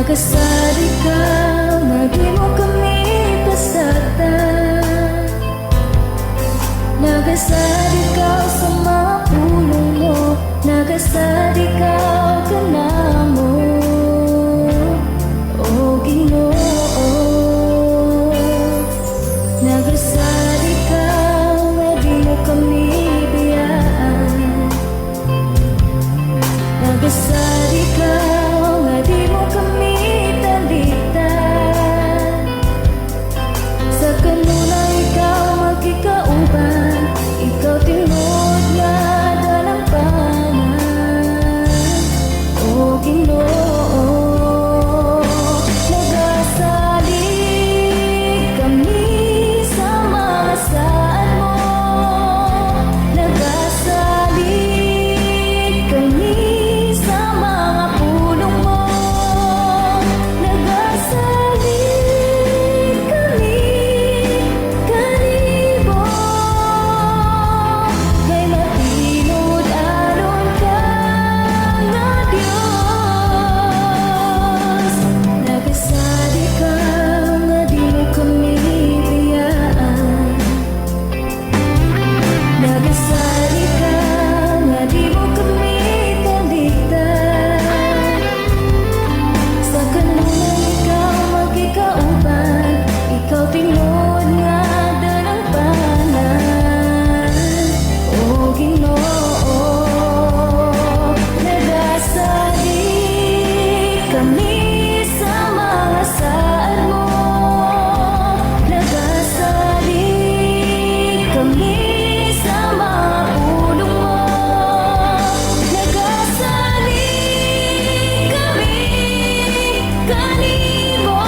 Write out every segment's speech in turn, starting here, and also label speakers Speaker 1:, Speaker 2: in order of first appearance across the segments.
Speaker 1: Nagasad ikaw nga di mo kami pasagdan. Nagasad ikaw sa mga pulong mo. Nagasad ikaw kanamo, O Ginoo. Nagasad ikaw nga di mo kami biyaan. Nagasad ikaw nga di mo kami talikdan. Sa kanunay ikaw magkikauban. Ikaw tinuod nga dalampanan, O Ginoo. Nagasalig kami sa mga saad mo. Nagasalig kami sa mga pulong mo. Nagasalig kami kanimo kay matinud-anon ka nga Dios. Nagasad ikaw nga di mo kami biyaan. Nagasad ikaw nga di mo kami talikdan. Sa kanunay ikaw magkikauban. Ikaw tinuod nga dalampanan, O Ginoo. Nagasalig kami sa mga saad mo. Nagasalig kami sa mga pulong mo. Nagasalig kami kanimo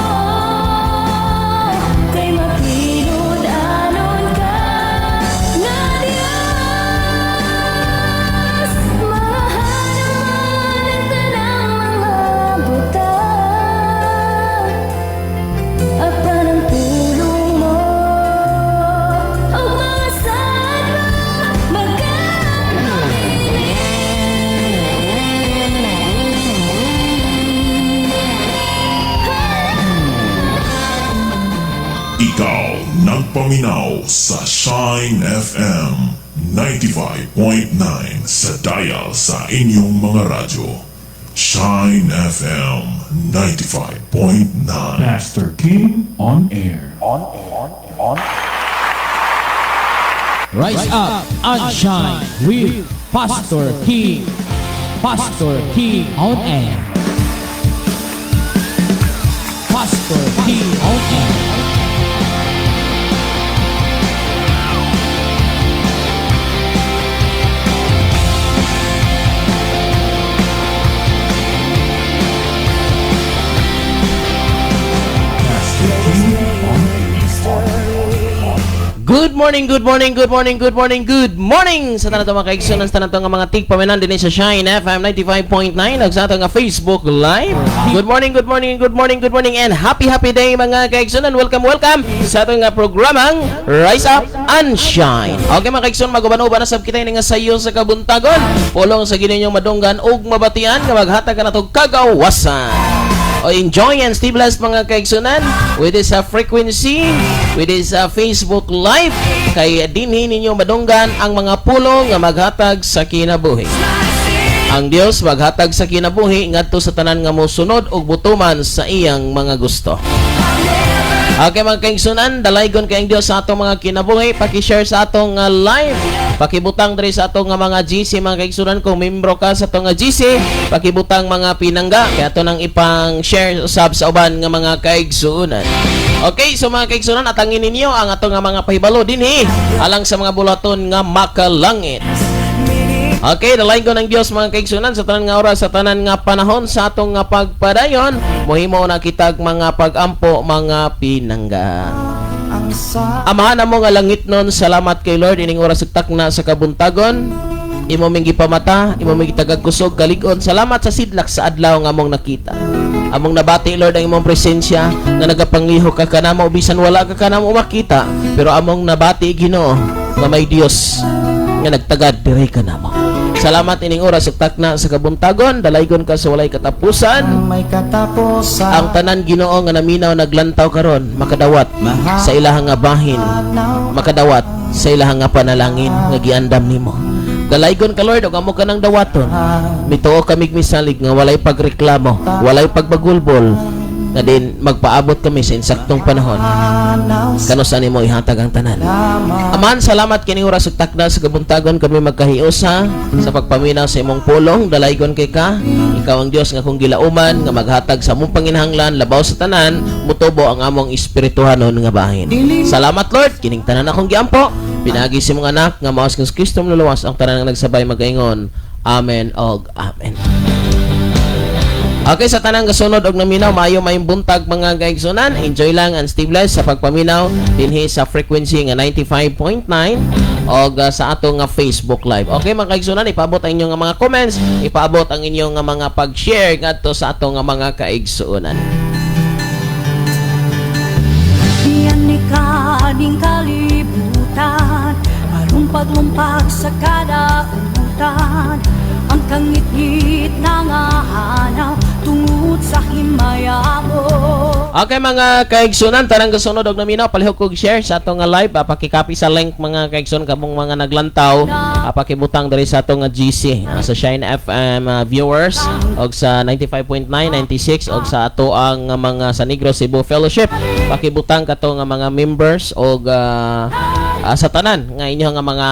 Speaker 1: kay matinud-anon ka nga Dios. Mahal ang tanang mga butang apan ang pulong mo ug mga saad mo magkabilin.
Speaker 2: Ikaw nagpaminaw sa Shine FM 95.9 sa dial sa inyong mga radyo. Shine FM 95.9.
Speaker 3: Pastor King on air.
Speaker 4: Rise up and shine with Pastor King. Pastor King on air. Pastor King on air.
Speaker 3: Pastor King on air.
Speaker 5: Good morning, good morning, good morning, good morning, good morning sa tanan mga kaigsoon, sa tanan nga mga tigpaminaw dinhi sa Shine FM 95.9 ug sa atong nga Facebook Live. Good morning, good morning, good morning, good morning and happy, happy day, mga kaigsoon. Welcome, welcome sa atong nga programang Rise Up and Shine. Okay, mga kaigsoon, maguban-uban na sab kita ini nga sayo sa kabuntagon. Pulong sa Ginoo madunggan ug mabatian nga maghatag kanatog kagawasan. O enjoy and stay blessed, mga kaigsunan, with this frequency, with this Facebook Live, kay dinhi ninyo madunggan ang mga pulong nga maghatag sa kinabuhi. Ang Dios maghatag sa kinabuhi ngadto sa tanan nga mosunod ug butuman sa iyang mga gusto. Okay, mga kaigsunan, dalaygon kay ang Dios sa atong mga kinabuhi. Paki-share sa atong live. Pakibutang diri sa atong nga mga GC, mga kaigsunan, kung membro ka sa atong nga GC, pakibutang, mga pinangga kay ato nang ipang-share usab sa uban nga mga kaigsunan. Okay, so mga kaigsunan, atangin ninyo ang atong nga mga pahibalo dinhi alang sa mga bulaton nga makalangit. Okay, dalaygon ng Dios, mga kaigsunan, sa tanan nga oras, sa tanan nga panahon sa atong nga pagpadayon. Mohimo na kitag mga pagampo, mga pinangga. Amahan namo nga langitnon, salamat kay Lord ining oras ug takna sa kabuntagon. Imo ming gipamata, imo ming gitagag kusog, kalig-on. Salamat sa sidlak sa adlaw nga among nakita. Among nabati, Lord, ang imong presensya nga nagapanglihok ka kanamo bisan wala ka kanamo makita, pero among nabati, Ginoo, nga may Dios nga nagtagad diri kanamo. Salamat ining oras ug takna sa kabuntagon, dalaygon ka sa walay katapusan.
Speaker 6: May katapusan.
Speaker 5: Ang tanan, Ginoo, nga naminaw, naglantaw karon, makadawat sa ilahang nga bahin, makadawat sa ilahang nga panalangin nga giandam nimo. Dalaygon ka, Lord, ug amo ka nang dawaton. Mituo kami, misalig nga walay pagreklamo, walay pagbagulbol, nga din magpaabot kami sa insaktong panahon kanusa nimo ihatag ang tanan. Aman, salamat kini oras ug takna sa kabuntagon, kami magkahiusa sa pagpaminaw sa imong pulong. Dalaygon kay ka. Ikaw ang Dios nga akong gilauman nga maghatag sa among panginahanglan, labaw sa tanan mutubo ang among espirituhanon nga bahin. Salamat, Lord, kining tanan akong giampo pinaagi sa imong anak nga mao si Kristo Manluluwas. Ang tanan nga nagsabay magaingon, "Amen og amen." Okay, sa tanang gasunod og naminaw, maayo mayong buntag, mga kaigsunan. Enjoy lang and stay blessed sa pagpaminaw dinhi sa frequency nga 95.9 og sa atong nga Facebook Live. Okay, mga kaigsunan, ipaabot ang inyong nga mga comments, ipaabot ang inyong nga mga pag-share ngadto sa atong nga mga kaigsuonan.
Speaker 1: Yan ni kaning kalibutan, malumpag-lumpag sa kadautan. Ang kangitngit na nga hanaw tungod sa himaya mo.
Speaker 5: Okay, mga kaigsunan, tanang gasunod og naminaw, palihog kog share sa atong nga live, paki-copy sa link, mga kaigsunan, kamong mga naglantaw, pakibutang diri sa atong nga GC, sa Shine FM viewers og sa 95.9, 96 og sa ato ang mga sa Negros Cebu Fellowship. Pakibutang kato nga mga members og sa tanan nga inyo nga mga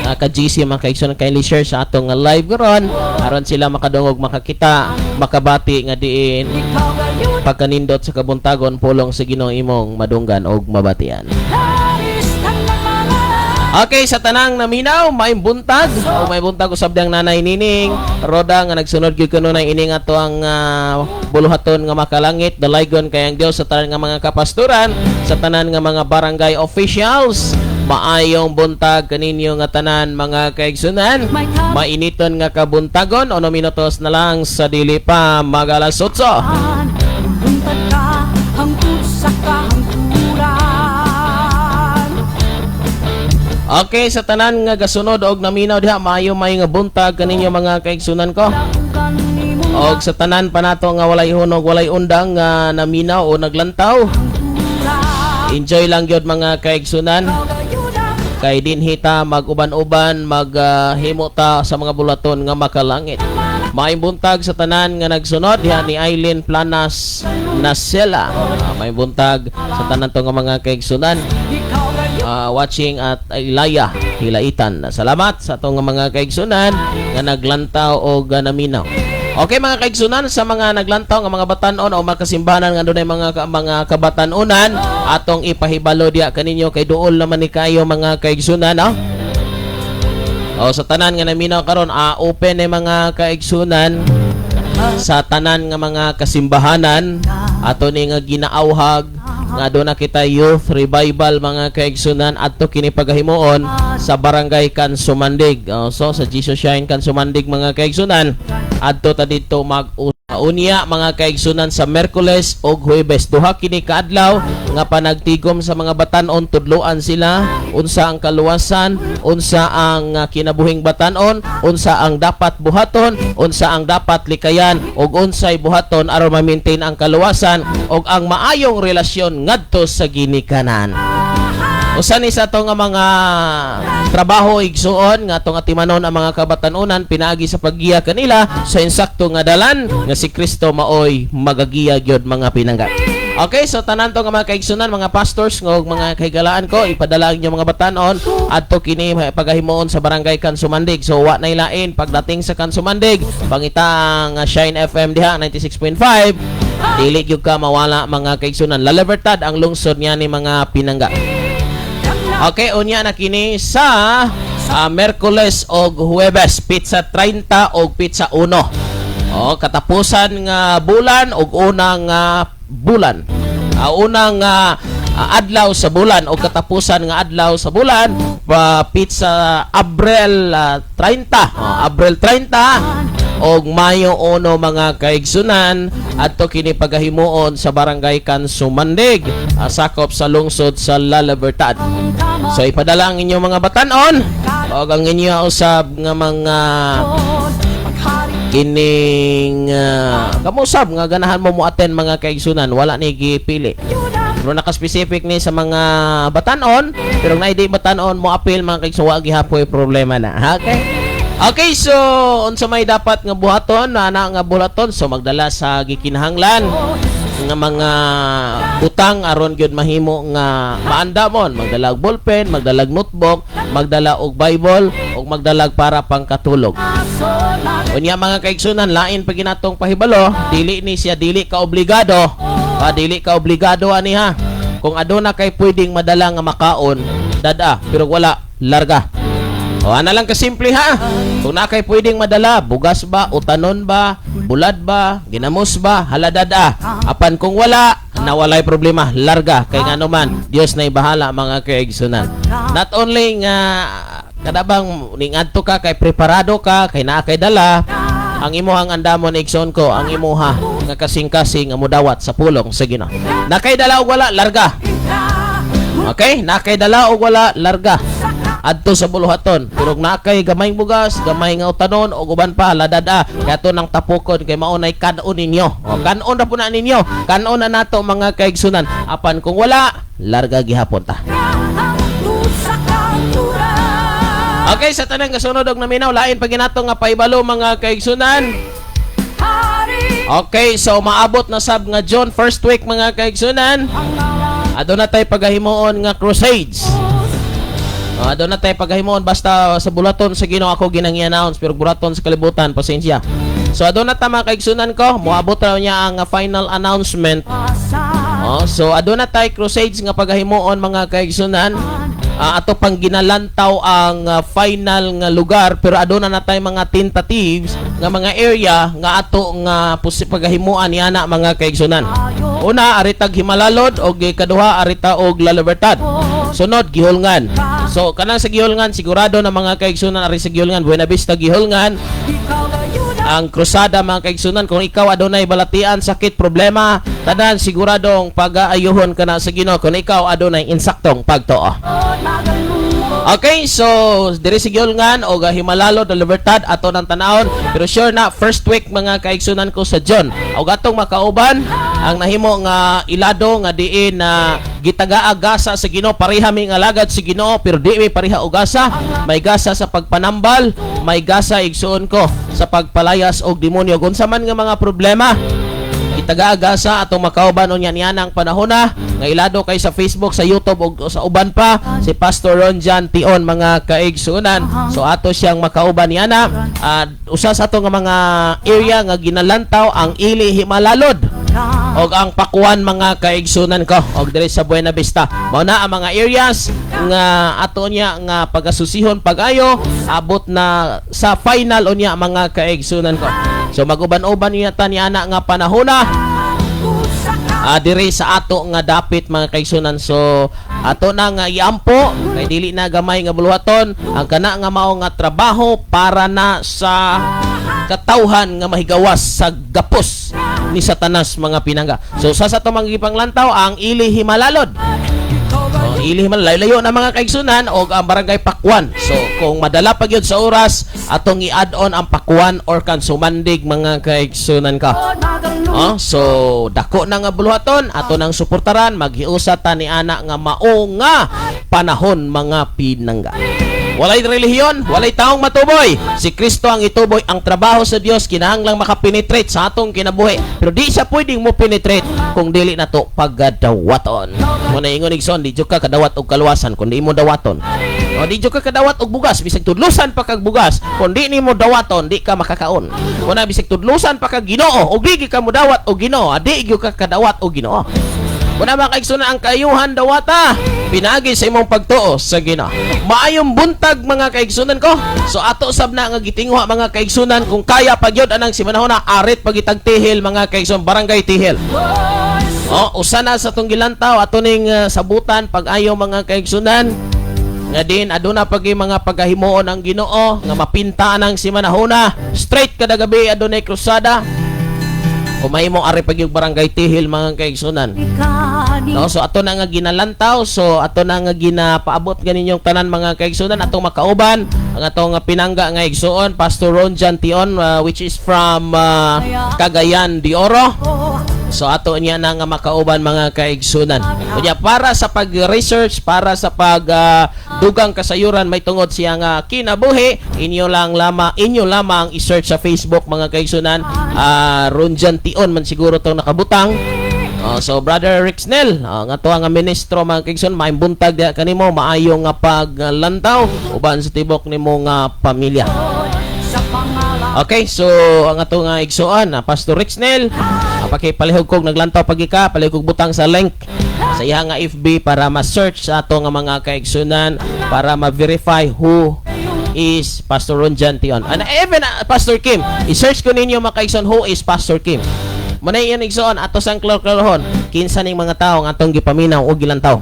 Speaker 5: ka-GC, mga kaigsunan, kindly share sa atong nga live karon aron sila makadungog, makakita, makabati nga diin
Speaker 1: Ikaw gayud.
Speaker 5: Pagkanindot sa kabuntagon, pulong sa Ginoo imong madunggan og mabatian.
Speaker 1: Haris tanang mga
Speaker 5: Okay, sa tanang naminaw, may buntag. O may buntag usab diyang Nanay Nining Roda nga nagsunod gyud kanunay ini nga to ang buluhaton nga makalangit. Dalaygon kay ang Dios sa tanan nga mga kapastoran, sa tanan nga mga barangay officials. Maayong buntag kaninyo nga tanan, mga kaigsunan. Mainiton nga kabuntagon, 1 minutos na lang sa dili pa mag-alas 8.
Speaker 1: Buntag ka hangtod sa kahangturan.
Speaker 5: Okay, sa tanan nga gasunod og naminaw diha, maayo may nga buntag kaninyo, mga kaigsunan ko.
Speaker 1: Laugan nimo.
Speaker 5: Og sa tanan pa nato nga walay hunog, walay undang nga naminaw o naglantaw. Enjoy lang gyud, mga kaigsunan. Kay dinhi ta mag-uban-uban, maghimo ta sa mga buluhaton nga makalangit. Maayong buntag sa tanan nga nagsunod diha ni Eileen Planas Nasela. Maayong buntag sa tanan to nga mga kaigsunan watching at Ilaya Hilaitan. Salamat sa atong mga kaigsunan nga naglantaw o naminaw. Okay, mga kaigsunan, sa mga naglantaw nga mga batanon o makasimbahanan nga dunay mga kabatanunan, atong ipahibalo diya kaninyo kay duol naman ni kayo, mga kaigsunan, no? O sa tanan nga naminaw karon, open ni, mga kaigsunan, sa tanan nga mga kasimbahanan. Ato ni nga ginaawhag nga doon na kita youth revival, mga kaigsunan. Adto kini pagahimuon sa Barangay Kansumandig. Oh, so sa Jesus Shine Kansumandig, mga kaigsunan, adto ta didto mag unya, mga kaigsunan, sa Merkules ug Huwebes. Duha kini kaadlaw nga panagtigom sa mga batanon, tudloan sila unsa ang kaluwasan, unsa ang kinabuhing batanon, unsa ang dapat buhaton, unsa ang dapat likayan ug unsay buhaton aron ma-maintain ang kaluwasan ug ang maayong relasyon ngadto sa ginikanan. Usa ni sa ato nga mga trabaho, igsuon, nga atong atimanon ang mga kabatanunan pinaagi sa paggiya kanila sa insakto nga dalan nga si Kristo maoy magagiya gyud, mga pinangga. Okay, so tanan to nga mga kaigsunan, mga pastors nga ug mga kahigalaan ko, ipadala ang inyong mga batanon adto kini pagahimuon sa Barangay Kansumandig. So wa nay lain, pagdating sa Kansumandig, pangita ang Shine FM diha 96.5. Dili gyud ka mawala, mga kaigsunan. La Libertad ang lungsod niya ni, mga pinangga. Okay, unya na kini sa Merkules og Huwebes, petsa 30 og petsa 1. Oh, katapusan nga bulan og unang bulan. Unang adlaw sa bulan o katapusan nga adlaw sa bulan, pa petsa Abril 30. Oh, Abril 30 og Mayo 1, mga kaigsunan, adto kini pagahimuon sa Barangay Kansumandig, sakop sa lungsod sa La Libertad. So ipadala ang inyong mga batanon. Og ang inyo usab nga mga kining kamusab nga ganahan mo mo attend, mga kaigsunan, wala ni gipili. Pero naka-specific ni sa mga batanon, pero kung di batanon mo apil, mga kaigsunan, wa gihapoy problema na. Okay? Okay, so unsa may dapat nga buhaton, ana nga buhaton? So magdala sa gikinahanglan nga mga butang aron gyud mahimo nga maandamon, magdala og ballpen, magdala og notebook, magdala og Bible ug magdala para pangkatulog. Unya, mga kaigsunan, lain pa ginatong pahibalo, dili ni siya dili ka obligado. Ah, dili ka obligado ani ha. Kung aduna kay pwedeng madala nga makaon, dada, pero wala, larga. O ana lang kasimple ha. Kung na kay pwedeng madala, bugas ba, utanon ba, bulad ba, ginamos ba, haladada. Apan kung wala, nawalay problema, larga kay ngano man, Dios na bahala, mga kaigsunan. Not only nga kadabang ningadto ka kay preparado ka kay naa kay dala, ang imuhang andamon, igsoon ko, ang imuha nga kasing-kasing nga mudawat sa pulong sa Ginoo. Nakay dala og wala, larga. Okay? Nakay dala og wala, larga. Adto sa buluhaton. Pero kung nakay gamayng bugas, gamay nga utanon og uban pa, ladada. Kaya to nang tapukon kay mao nay kan-on ninyo. O kan-on ra po na ninyo. Kan-on na nato, mga kaigsunan. Apan kung wala, larga gihapon ta. Okay, sa tanang kasunod og naminaw, lain pa ginato nga paibalo, mga kaigsunan. Okay, so maabot na sab nga June first week, mga kaigsunan. Aduna tay pagahimuon nga crusades. Oh, aduna tay pagahimuon basta sa bulaton sa Ginoo ako ginang i-announce, pero bulaton sa kalibutan, pasensya. So aduna ta, mga kaigsunan ko, moabot raw niya ang final announcement. Oh, so aduna tay crusades nga pagahimuon, mga kaigsunan. Ato pang ginalantaw ang final nga lugar, pero aduna na tay mga tentatives nga mga area nga ato nga pagahimuan niana, mga kaigsunan. Una, aritag Himalalod og ikaduha arita og La Libertad. Sunod, Gihulngan. So kanang sa Gihulngan, sigurado na, mga kaigsunan, ari sa Gihulngan, Buena Vista, Gihulngan ang krusada, mga kaigsunan. Kung ikaw adunay balatian, sakit, problema, tanan, siguradong pag-aayuhon ka na sa Ginoo kung ikaw adunay insaktong pagtuo. Okay, so diri sa Gihulngan o Himalalo, La Libertad ato ng tanawon, pero sure na first week, mga kaigsunan ko, sa June. Og atong makauban ang nahimo nga ilado nga diin na gitagaa gasa sa Ginoo. Pareha mi nga alagad sa Ginoo, pero di mi pareha og gasa. May gasa sa pagpanambal, may gasa, igsuon ko, sa pagpalayas og demonyo. Kung man nga mga problema, itagaagasa atong makauban unya niya ang panahon na nga ilado kay sa Facebook, sa YouTube ug sa uban pa, si Pastor Ron John Tion, mga kaigsunan. So ato siyang makauban niya na usa sa ato nga mga area nga ginalantaw ang Ili Himalalod og ang Pakuan, mga kaigsunan ko, og diri sa Buena Vista. Mao na ang mga areas nga ato niya nga pagasusihon pag-ayo, abot na sa final unya, mga kaigsunan ko. So maguban-uban niya ta niana nga panahona diri sa ato nga dapit, mga kaigsunan. So ato na nga iampo kay dili na gamay nga buluhaton ang kana nga mao nga trabaho para na sa katawhan nga mahigawas sa gapos ni Satanas, mga pinangga. So sa ato mga gipanglantaw ang Ili Himalalod. Oh, Ili Himalalod, layo na, mga kaigsunan, og ang barangay Pakuan. So kung madala pa gyud sa oras, atong i-add on ang Pakuan or kan Sumandig, mga kaigsunan ka. Oh, so dako na nga buluhaton ato nang suportaran, maghiusa ta ni ana nga mao nga panahon, mga pinangga. Walay relihiyon, walay taong matuboy. Si Kristo ang ituboy. Ang trabaho sa Dios kinahanglang makapenetrate sa atong kinabuhi. Pero di siya pwedeng mo penetrate kung dili na to pagadawaton. Mo na ingon, igsoon, di jud ka kadawat og kaluwasan kung di mo dawaton. O di jud ka kadawat og bugas bisag tudlusan pa kag bugas, kung di nimo dawaton, di ka makakaon. Mo na bisag tudlusan pa kag Ginoo og di ka modawat og Ginoo, di gyud ka kadawat og Ginoo. Muna, mga kaigsunan, ang kaayuhan dawata pinaagi sa imong pagtuo sa Ginoo. Maayong buntag, mga kaigsunan ko. So ato sab na nga gitinguha, mga kaigsunan, kung kaya pa gyud anang simanahona, arit pagitag Tihil, mga kaigsunan, barangay Tihil. Oh, usa na sa tong gilantaw ato ning sabutan pag-ayo, mga kaigsunan, nga din aduna pagi mga pagahimuon ang Ginoo nga mapinta ang simanahona straight kada gabi adunay krusada. Kung mahimo ari pag yung Barangay Tihil, mga kaigsunan. No, so ato na nga ginalantaw, so ato na nga ginapaabot ganinyong tanan, mga kaigsunan, atong makauban ang atong nga pinangga nga igsuon, Pastor Ron Tion, which is from Cagayan de Oro. So ato niya na nga makauban, mga kaigsunan. Unya para sa pag-research, para sa pag dugang kasayuran may tungod siya nga kinabuhi, inyo lamang i-search sa Facebook, mga kaigsunan, Ronjan Tion man siguro tong nakabutang. Oh, so Brother Rick Snell, nga to nga ministro, mga kaigsunan, maayong buntag diha kanimo, maayo nga paglantaw uban sa tibok nimo nga pamilya. Okay, so ang ato nga igsuon, Pastor Rick Snell, pakipalihog kog naglantaw pagi ka, palihog kog butang sa link sa iya nga FB para ma-search sa ato nga mga kaigsunan para ma-verify who is Pastor Ron Tion. And even Pastor Kim, i-search ko ninyo, mga kaigsuon, who is Pastor Kim. Muna yan, igsuon, ato sang klaro-klarohon, kinsa ning mga tao nga atong gipaminaw o gilantaw.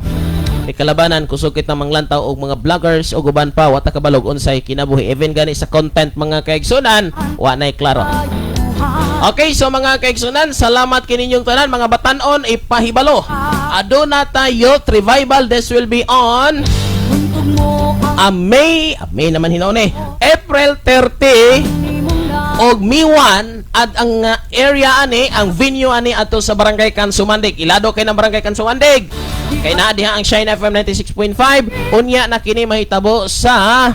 Speaker 5: May kalabanan kusog kita manglantaw og mga vloggers o uban pa, wa ta kabalog unsay kinabuhi, even gani sa content, mga kaigsunan, wa nay klaro. Okay, so mga kaigsunan, salamat kininyong tanan. Mga batanon, ipahibalo. Aduna ta youth revival. This will be on May naman hinaon eh. April 30 og May 1 at ang area ani, ang venue ani ato sa Barangay Kansumandig. Ilado kay ng Barangay Kansumandig. Kay naa diha ang Shine FM 96.5. Unya na kini mahitabo sa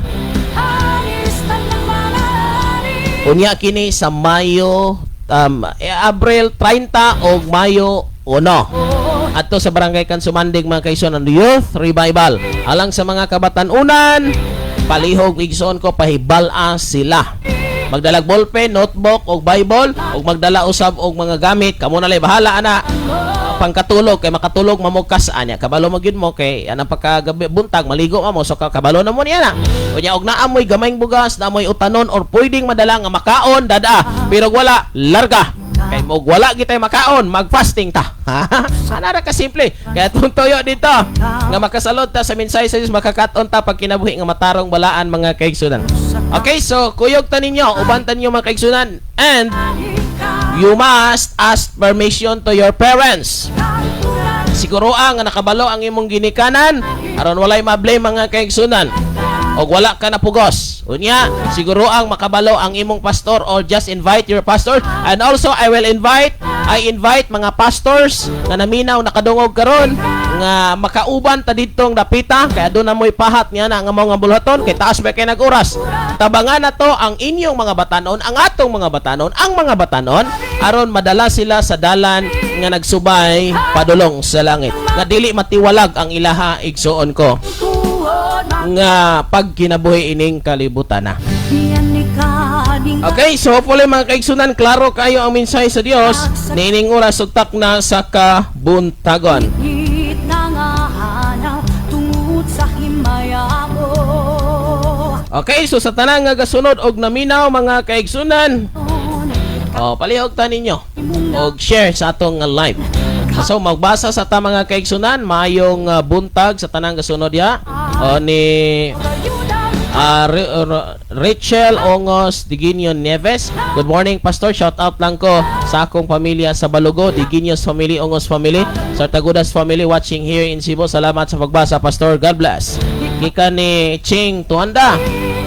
Speaker 5: unya kini sa Mayo Abril 30 og Mayo 1. Adto sa Barangay Kansumandig, mga kaigsoon, ang Youth Revival. Alang sa mga kabatanunan, palihog, igsoon ko, pahibal-a sila. Magdalag ballpen, notebook og Bible ug magdala usab og mga gamit. Kamo na lay bahala ana. Pangkatulog kay makatulog mamugkas anya. Kabalo mo gyud mo kay anang pagkagabi buntag maligo mo, so kabalo na mo niya na. Unya og naa moy gamayng bugas, naa moy utanon or pwedeng madala nga makaon, dada. Pero wala, larga. Kay mo wala gitay makaon, mag-fasting ta. Ana ra ka simple. Kaya itong tuyo dito nga makasalod ta sa mensahe sa Dios, makakaton ta pag kinabuhi nga matarong balaan, mga kaigsunan. Okay, so kuyog ta ninyo, uban ta ninyo, mga kaigsunan, and you must ask permission to your parents. Siguro ang nga nakabalo ang imong ginikanan aron walay ma-blame, mga kaigsunan. Og wala ka napugos. Unya, siguro ang makabalo ang imong pastor or just invite your pastor. And also I invite mga pastors nga naminaw, nakadungog karon nga makauban ta didtong dapita kay aduna mo'y pahat niya na nga mga bulhaton kay taas ba kay nag-oras. Tabangan na to ang inyong mga batanon, ang atong mga batanon, ang mga batanon aron madala sila sa dalan nga nagsubay padulong sa langit. Nga dili matiwalag ang ilaha, igsuon ko, nga pagkinabuhi ining kalibutan na. Okay, so hopefully, mga kaigsunan, klaro kayo ang mensahe sa Dios niining oras ug takna sa kabuntagon.
Speaker 1: Nga tungod sa himaya mo.
Speaker 5: Okay, so sa tanan nga gasunod og naminaw, mga kaigsunan, oh, palihog ta ninyo og share sa atong nga live. So magbasa sa ta, mga kaigsunan, maayong buntag sa tanang gasunod ya. O ni Rachel Ongos Diginio Neves. Good morning, Pastor. Shout out lang ko sa akong pamilya sa Balugo, Diginios family, Ongos family, Sartagudas family watching here in Cebu. Salamat sa pagbasa, Pastor. God bless. Gikan ni Ching Tuanda,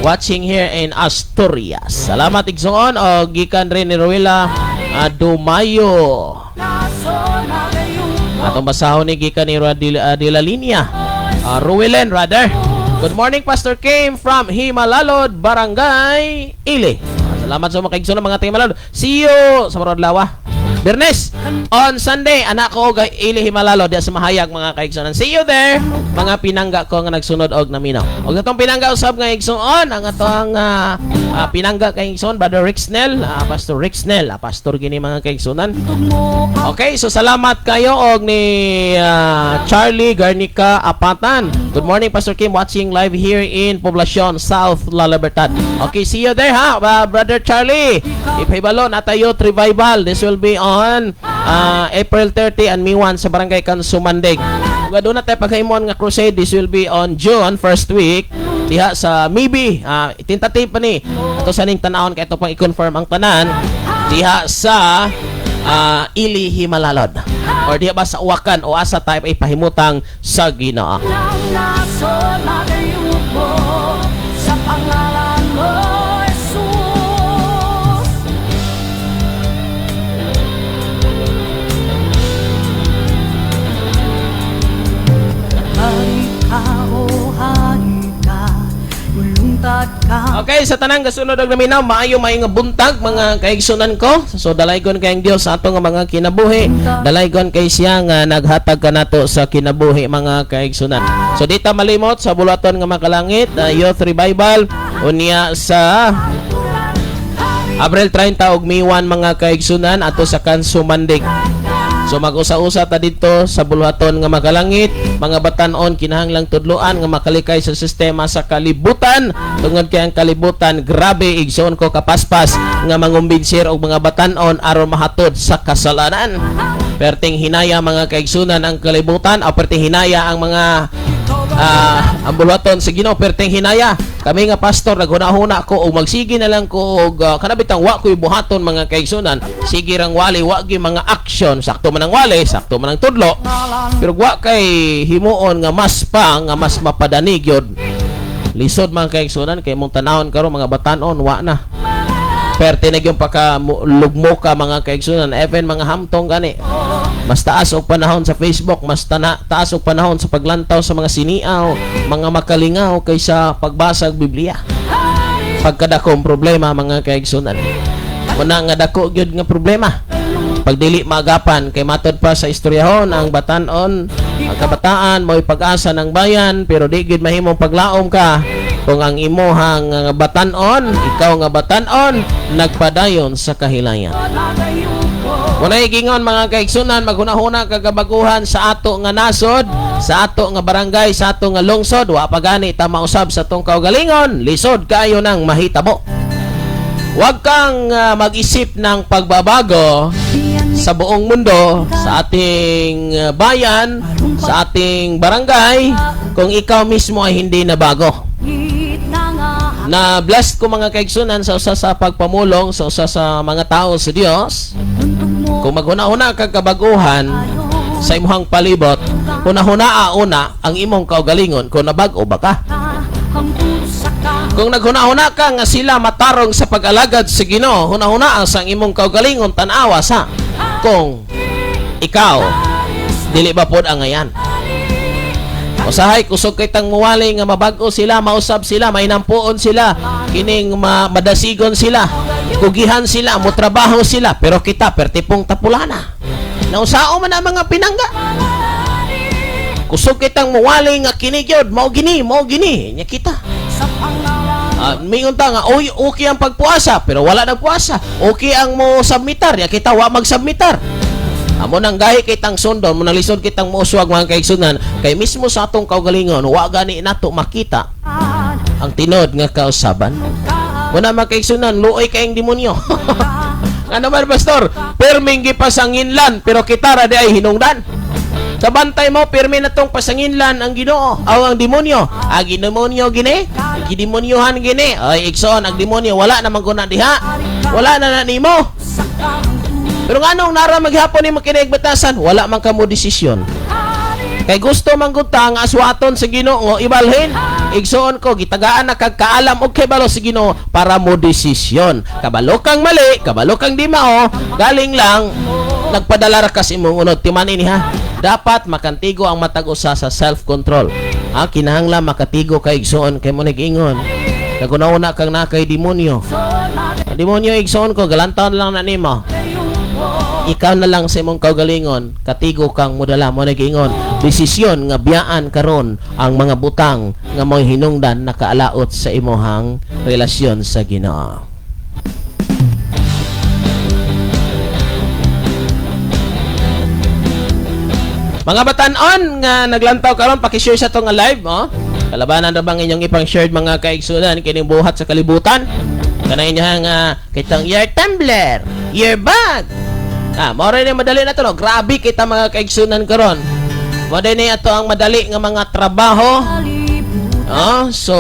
Speaker 5: watching here in Asturias. Salamat, igsoon, o gikan rin ni Ruela Dumayo. Atong basahon ni gikan ni Radil, de la Linea. Ruelen rather. Good morning, Pastor Kim from Himalalod, Barangay Ili. Salamat sa mga kaigsoon ng mga taga Himalalod. See you sa Marodlawa. Bernes, on Sunday, anak ko og Ili Himalalod diya sa Mahayag, mga kaigsoon. See you there, mga pinangga ko nga nagsunod og naminaw. Og atong pinangga usab nga igsoon, ang atong pinangga kay igsoon, Brother Rick Snell, Pastor Rick Snell, pastor gini, mga kaigsunan. Okay, so salamat kayo og ni Charlie Garnica Apatan. Good morning, Pastor Kim, watching live here in Poblacion, South La Libertad. Okay, see you there ha, Brother Charlie. Ipahibalo na tayo revival. This will be on April 30 and May 1 sa Barangay Kansumandig. Ug aduna tayo paghimon nga crusade. This will be on June first week diha sa maybe tentative pa ni ato sa ning tanawon kay ito pang i-confirm ang tanan diha sa Ili Himalalod or diha ba sa Uwakan o asa tayo ay pahimutang sa Ginoo.
Speaker 1: Ng nasod magayubo sa pangalan mo, Jesus. Hari ka, o hari ka, mulungtad ka.
Speaker 5: Okay, sa tanang gasunod og naminaw, maayo maayo nga buntag, mga kaigsunan ko. So dalaygon kayong Dios sa atong nga mga kinabuhi. Dalaygon kay siya nga naghatag kanato sa kinabuhi, mga kaigsunan. So di ta malimot sa buluhaton nga makalangit, Youth Revival unya sa Abril 30 ug May 1, mga kaigsunan, ato sa Kanso Mandig. So mag-usa-usa ta dito sa buluhaton nga makalangit, mga batan-on kinahanglang tudloan nga makalikay sa sistema sa kalibutan, tungod kay ang kalibutan grabe, igsoon ko, kapaspas nga mangumbensir og mga batan-on aron mahatod sa kasalanan. Perting hinaya, mga kaigsunan, ang kalibutan o perting hinaya ang mga ang buluhaton sa Ginoo, perting hinaya. Kami nga pastor, naghuna-huna ko og magsige na lang ko og kanabitang wa ko'y buhaton, mga kaigsunan, sige rang wali, wa gyud mga action. Sakto man ang wali, sakto man ang tudlo, pero wa kay himuon nga mas pa nga mas mapadani gyud. Lisod, mga kaigsunan, kay mong tanawon karon, mga batan-on wa na, perte na gyud paka lugmo ka, mga kaigsunan. Even mga hamtong gani, mas taas og panahon sa Facebook, mas taas og panahon sa paglantaw sa mga siniaw, mga makalingaw kaysa pagbasa og Biblia. Pagkadakong problema, mga kaigsunan. Muna nga dako gyud nga problema. Pag dili maagapan, kay matod pa sa istoryahon, ang batan-on, ang kabataan mo'y pag-asa ng bayan, pero di gyud mahimong paglaom ka kung ang imuhang batan-on, ikaw nga batan-on, nagpadayon sa kahilayan. Muna gingon, mga kaigsunan, maghunahuna kagabaguhan sa ato nga nasod, sa ato nga barangay, sa ato nga lungsod, wa pa gani ta mausab sa atong kaugalingon, lisod kayo nang mahitabo. Huwag kang mag-isip ng pagbabago sa buong mundo, sa ating bayan, sa ating barangay, kung ikaw mismo ay hindi nabago. Na blessed ko, mga kaigsunan, sa usa sa pagpamulong sa usa sa mga tao sa Dios. Kung maghuna-huna ka kabaguhan sa imuhang palibot, huna-hunaa una ang imong kaugalingon kung nabag-o ba ka. Kung naghuna-huna ka nga sila matarong sa pag-alagad sa Ginoo, huna-hunaa sa imong kaugalingon, tan-awa sa kung ikaw dili ba pod angayan. Usahay kusog kay tang muwali nga mabag-o sila, mausab sila, mainampuon sila, kining madasigon sila, kugihan sila, motrabaho sila, pero kita pertipong tapulana. Nausao man ang mga pinangga. Kusog kitang muwali nga kini gyud, mao gini, mao gini, nya kita. Mingon ta nga, "Oy, okay ang pagpuasa," pero wala nagpuasa. Okay ang mo submitar, ya kita wa magsubmitar. Amo nang gahi kitang sundon, mo nang lisod kitang mouswag, mga kaigsunan, kay mismo sa atong kaugalingon wa gani nato makita ang tinod nga kausaban. Muna, mga kaigsunan, luoy kayong demonyo. Ano man, pastor? Pirming gipasanginlan pero kita ra di ay hinungdan. Sa bantay mo, pirmi na tong pasanginlan ang Ginoo, aw ang demonyo. Ang demonyo gini, gidemonyohan gini. Ay, igsoon, ang demonyo wala naman guna diha. Wala na na nimo. Pero nganong nara maghapon nimo kinagbatasan, wala man kamo desisyon. Kay gusto man gud ta nga aswaton sa Ginoo ibalhin. Igsoon ko, gitagaan na kag kaalam og kabalo sa Ginoo para mo desisyon. Kabalo kang mali, kabalo kang di mao, galing lang nagpadala ra ka sa imong unod. Timan ini ha. Dapat makantigo ang matag usa sa self-control. Ha, kinahanglan makatigo kay, igsoon, kay mo nag-ingon. Kaguna-una kang nakay demonyo. Ang demonyo, igsoon ko, galantaw lang na nimo. Ikaw na lang sa imong kaugalingon, katigo kang modala mo nag-ingon. Desisyon nga biyaan karon ang mga butang nga mo'y hinungdan nakaalaot sa imuhang relasyon sa Ginoo. Mga batan-on nga naglantaw karon, paki-share sa tong live, oh. Kalabanan ra bang inyong ipang-share, mga kaigsunan, kining buhat sa kalibutan? Kanay niya nga kitang your tumbler, your bag. Ah, mao ni madali na to, no? Grabe kita, mga kaigsunan, karon. Mao ni ato ang madali nga mga trabaho. Oh, so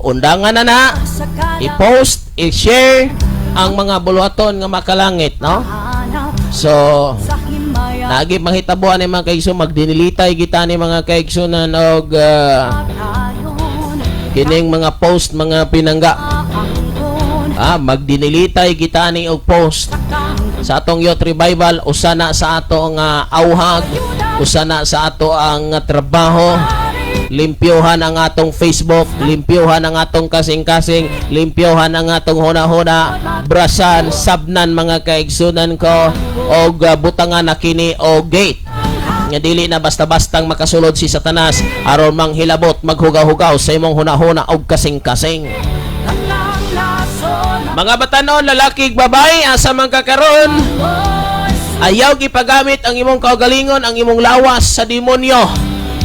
Speaker 5: undangan na na i-post, i-share ang mga buluhaton nga makalangit, no? So,
Speaker 1: Sa himaya
Speaker 5: naagi mahitabuan ni mga kaigsoon, magdinilitay kita ni mga kaigsunan og
Speaker 1: Dayon
Speaker 5: kining mga post, mga pinangga.
Speaker 1: Angkon
Speaker 5: Ah, magdinilitay kita ni og post
Speaker 1: Kang
Speaker 5: sa atong Youth Revival. Usa na sa ato nga auhag, usa na sa ato ang trabaho, limpyohan ang atong Facebook, limpyohan ang atong kasing-kasing, limpyohan ang atong huna-huna, brasan, sabnan, mga kaigsunan ko, og butangan na kini og gate nga dili na basta-bastang makasulod si Satanas aron manghilabot, maghugaw-hugaw sa imong huna-huna og kasing-kasing.
Speaker 1: Tanang lason
Speaker 5: Mga batanon, lalaki ug babae, asa man ka karon, ayaw gipagamit ang imong kaugalingon, ang imong lawas sa demonyo.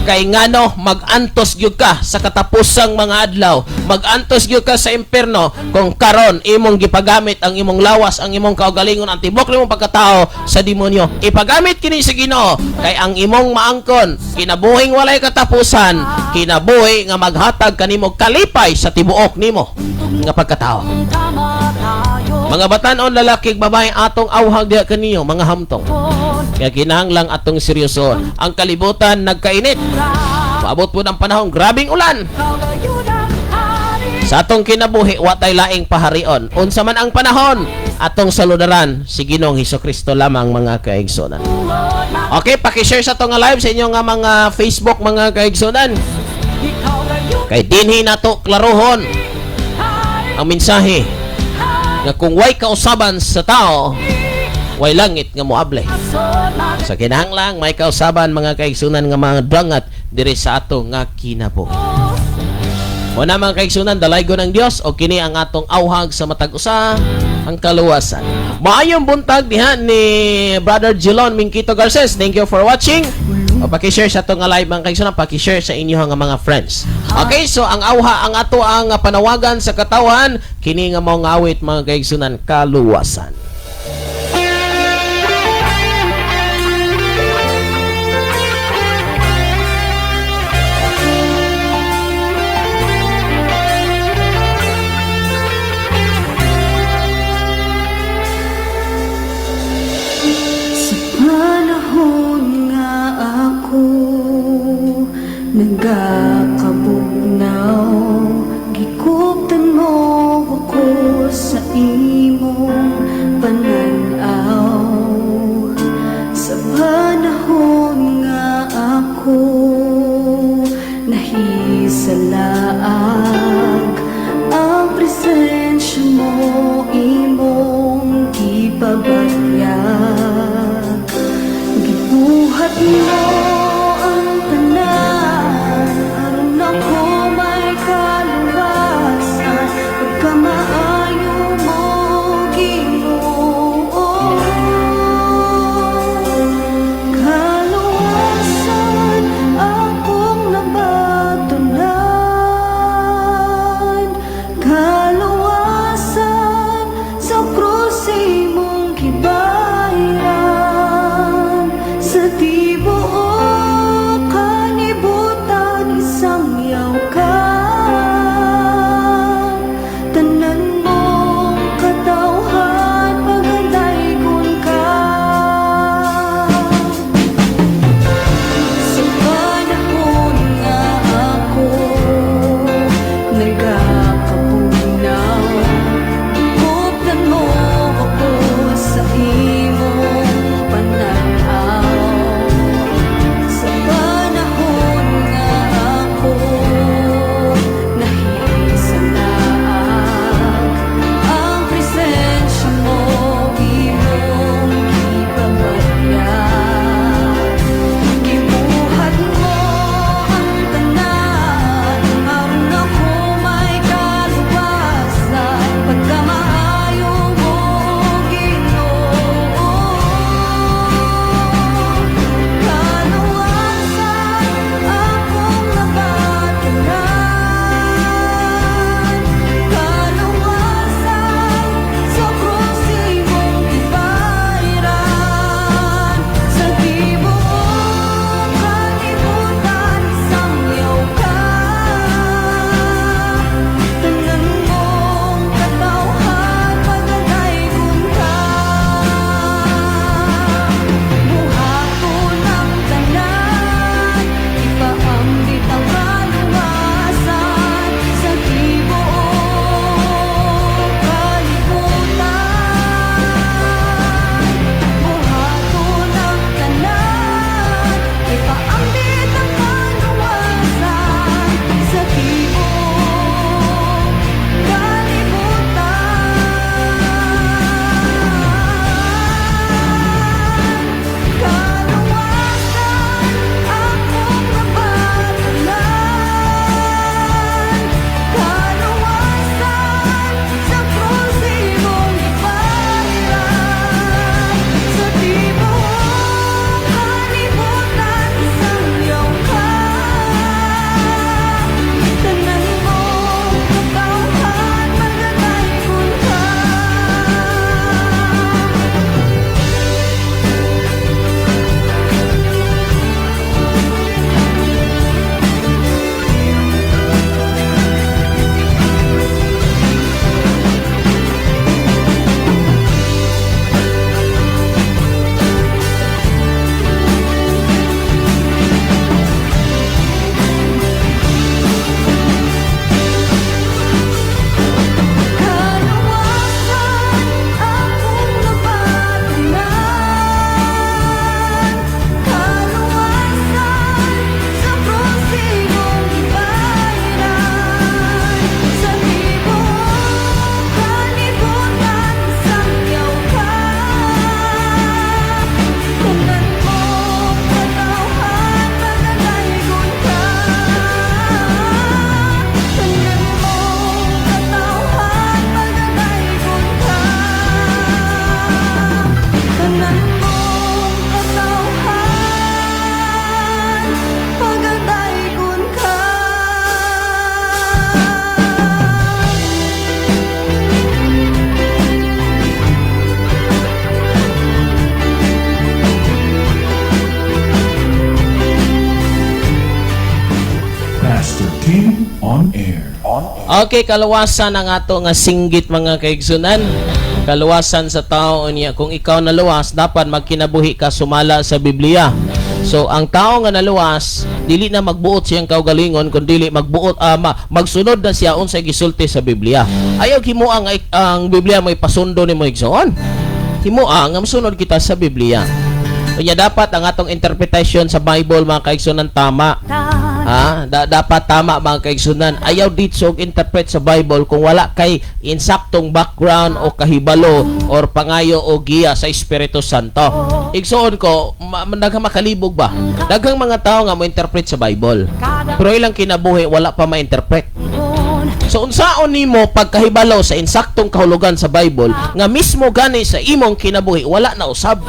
Speaker 5: Kay ngano, magantos gyud ka sa katapusang mga adlaw, magantos gyud ka sa impierno kung karon imong gipagamit ang imong lawas, ang imong kaugalingon, ang tibok nimong pagkatao sa demonyo. Ipagamit kini sa Ginoo kay ang imong maangkon kinabuhing walay katapusan, kinabuhi nga maghatag kanimo kalipay sa tibuok nimo nga pagkatao.
Speaker 1: Kamatayon.
Speaker 5: Mga batanon, lalaki ug babae, atong auhag diha kaniyo mga hamtong. Kaya kinahanglang atong seryoso. Ang kalibutan nagkainit. Paabot po ng panahon, grabing ulan. Sa atong kinabuhi, watay laing paharion. Unsa man ang panahon, atong saludaran si Ginoong Kristo lamang, mga kaigsunan. Okay, paki-share sa atong live sa inyong nga mga Facebook, mga kaigsunan. Kay dinhi nato klarohon ang mensahe nga kung way kausaban sa tao, way langit nga moable. Sa kinahanglang may kausaban, mga kaigsunan, nga mga dangat diri sa ato nga kinabuhi. Muna, mga kaigsunan, dalaygon ng Dios o kini ang atong auhag sa matag usa, ang kaluwasan. Maayong buntag diha ni Brother Jilon Mingkito Garces. Thank you for watching. O paki-share sa atong nga live, mga kaigsunan, paki-share sa inyong nga mga friends. Okay, so ang auha, ang ato ang panawagan sa katawan kini nga mao nga awit, mga kaigsunan, kaluwasan.
Speaker 1: Sa panahon nga ako nagakabugnaw, gikuptan mo ako sa imong pananaw. Sa panahon nga ako nahisalaag, ang presensya mo imong gipabatyag. Gibuhat mo ang tanan aron
Speaker 3: King on Air.
Speaker 5: Okay, kaluwasan ang ato nga singgit, mga kaigsunan. Kaluwasan sa tao niya. Kung ikaw naluwas, dapat magkinabuhi ka sumala sa Biblia. So, ang tao nga naluwas, dili na magbuot siyang kaugalingon, kun dili magbuot magsunod na siya unsay gisulti sa Biblia. Ayaw himoa nga ang Biblia may pasundo nimo, igsoon. Himoa nga mosunod kita sa Biblia. Kanya dapat ang atong interpretation sa Bible, mga kaigsunan, tama. Ha? Dapat tama, mga kaigsunan. Ayaw dito og interpret sa Bible kung wala kay insaktong background o kahibalo or pangayo o giya sa Espiritu Santo. Igsoon ko, daghang makalibog ba? Daghang mga tao nga mo interpret sa Bible. Pero ilang kinabuhi wala pa ma-interpret. So unsaon nimo pagkahibalo sa insaktong kahulugan sa Bible nga mismo gani sa imong kinabuhi wala na usab?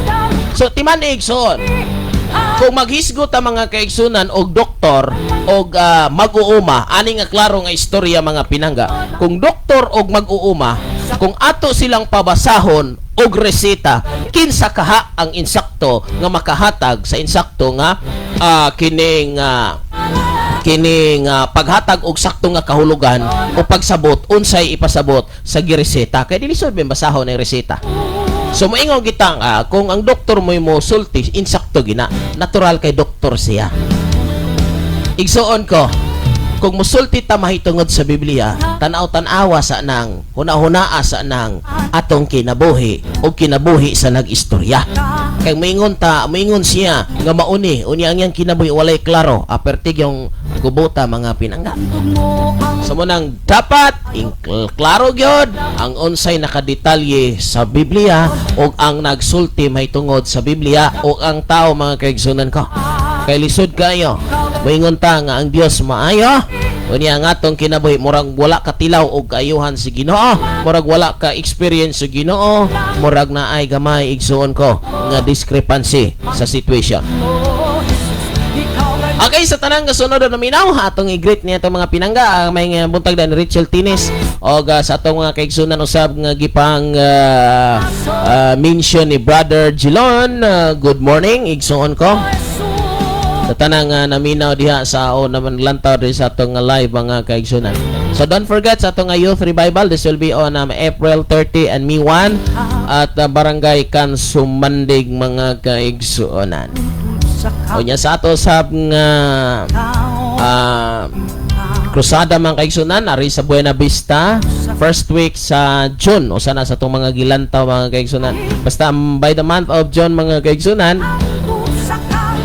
Speaker 5: So timan, igsoon. Kung maghisgot ang mga kaigsunan og doktor og mag-uuma, ani nga klaro nga istorya, mga pinangga. Kung doktor og mag-uuma, kung ato silang pabasahon og reseta, kinsa kaha ang insakto nga makahatag sa insakto nga kining paghatag og sakto nga kahulugan o pagsabot unsay ipasabot sa gireseta, kay dili sud basahon ang reseta? So moingon kita kung ang doktor mo mo sulti, insakto gina, natural kay doktor siya. Igsuon ko, kung musulti ta mahitungod sa Biblia, tanaw tan-awa sa nang huna-hunaa sa nang atong kinabuhi o kinabuhi sa nag-istorya, kay moingon ta, moingon siya nga mauni, unya ang iyang kinabuhi walay klaro, apertig yung kubota, mga pinangga. So mo nang dapat klaro gyud ang unsay nakadetalye sa Biblia o ang nagsulti mahitungod sa Biblia o ang tao, mga kaigsunan ko. Kay lisod kayo. Moingon ta nga ang Dios maayo. Unya ang atong kinabuhi murag wala ka tilaw og kaayuhan si Ginoo, murag wala ka experience sa Ginoo, murag naay gamay, igsuon ko, nga discrepancy sa situation. Okay, sa tanang kasunod na naminaw, atong i-greet niya itong mga pinangga, ang may nga buntag ni Rachel Tines o sa atong mga kaigsunan usab nga gipang mention ni Brother Gilon. Good morning, igsuon ko. Sa tanang naminaw diha sa o naman lantaw diri sa atong live, mga kaigsunan. So don't forget sa atong youth revival, this will be on April 30 and May 1 at Barangay Kansumandig, mga kaigsuonan. Unya sa ato sa nga krusada, mga kaigsunan, ari sa Buena Vista, first week sa June, usa na sa atong mga gilantaw, mga kaigsunan. Basta by the month of June, mga kaigsunan,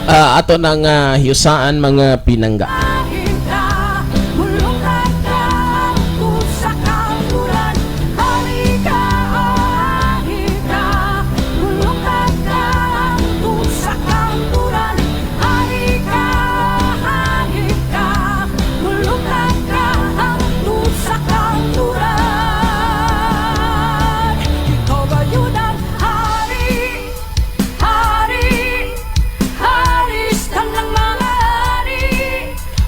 Speaker 5: ato nang hiyusaan, mga pinangga.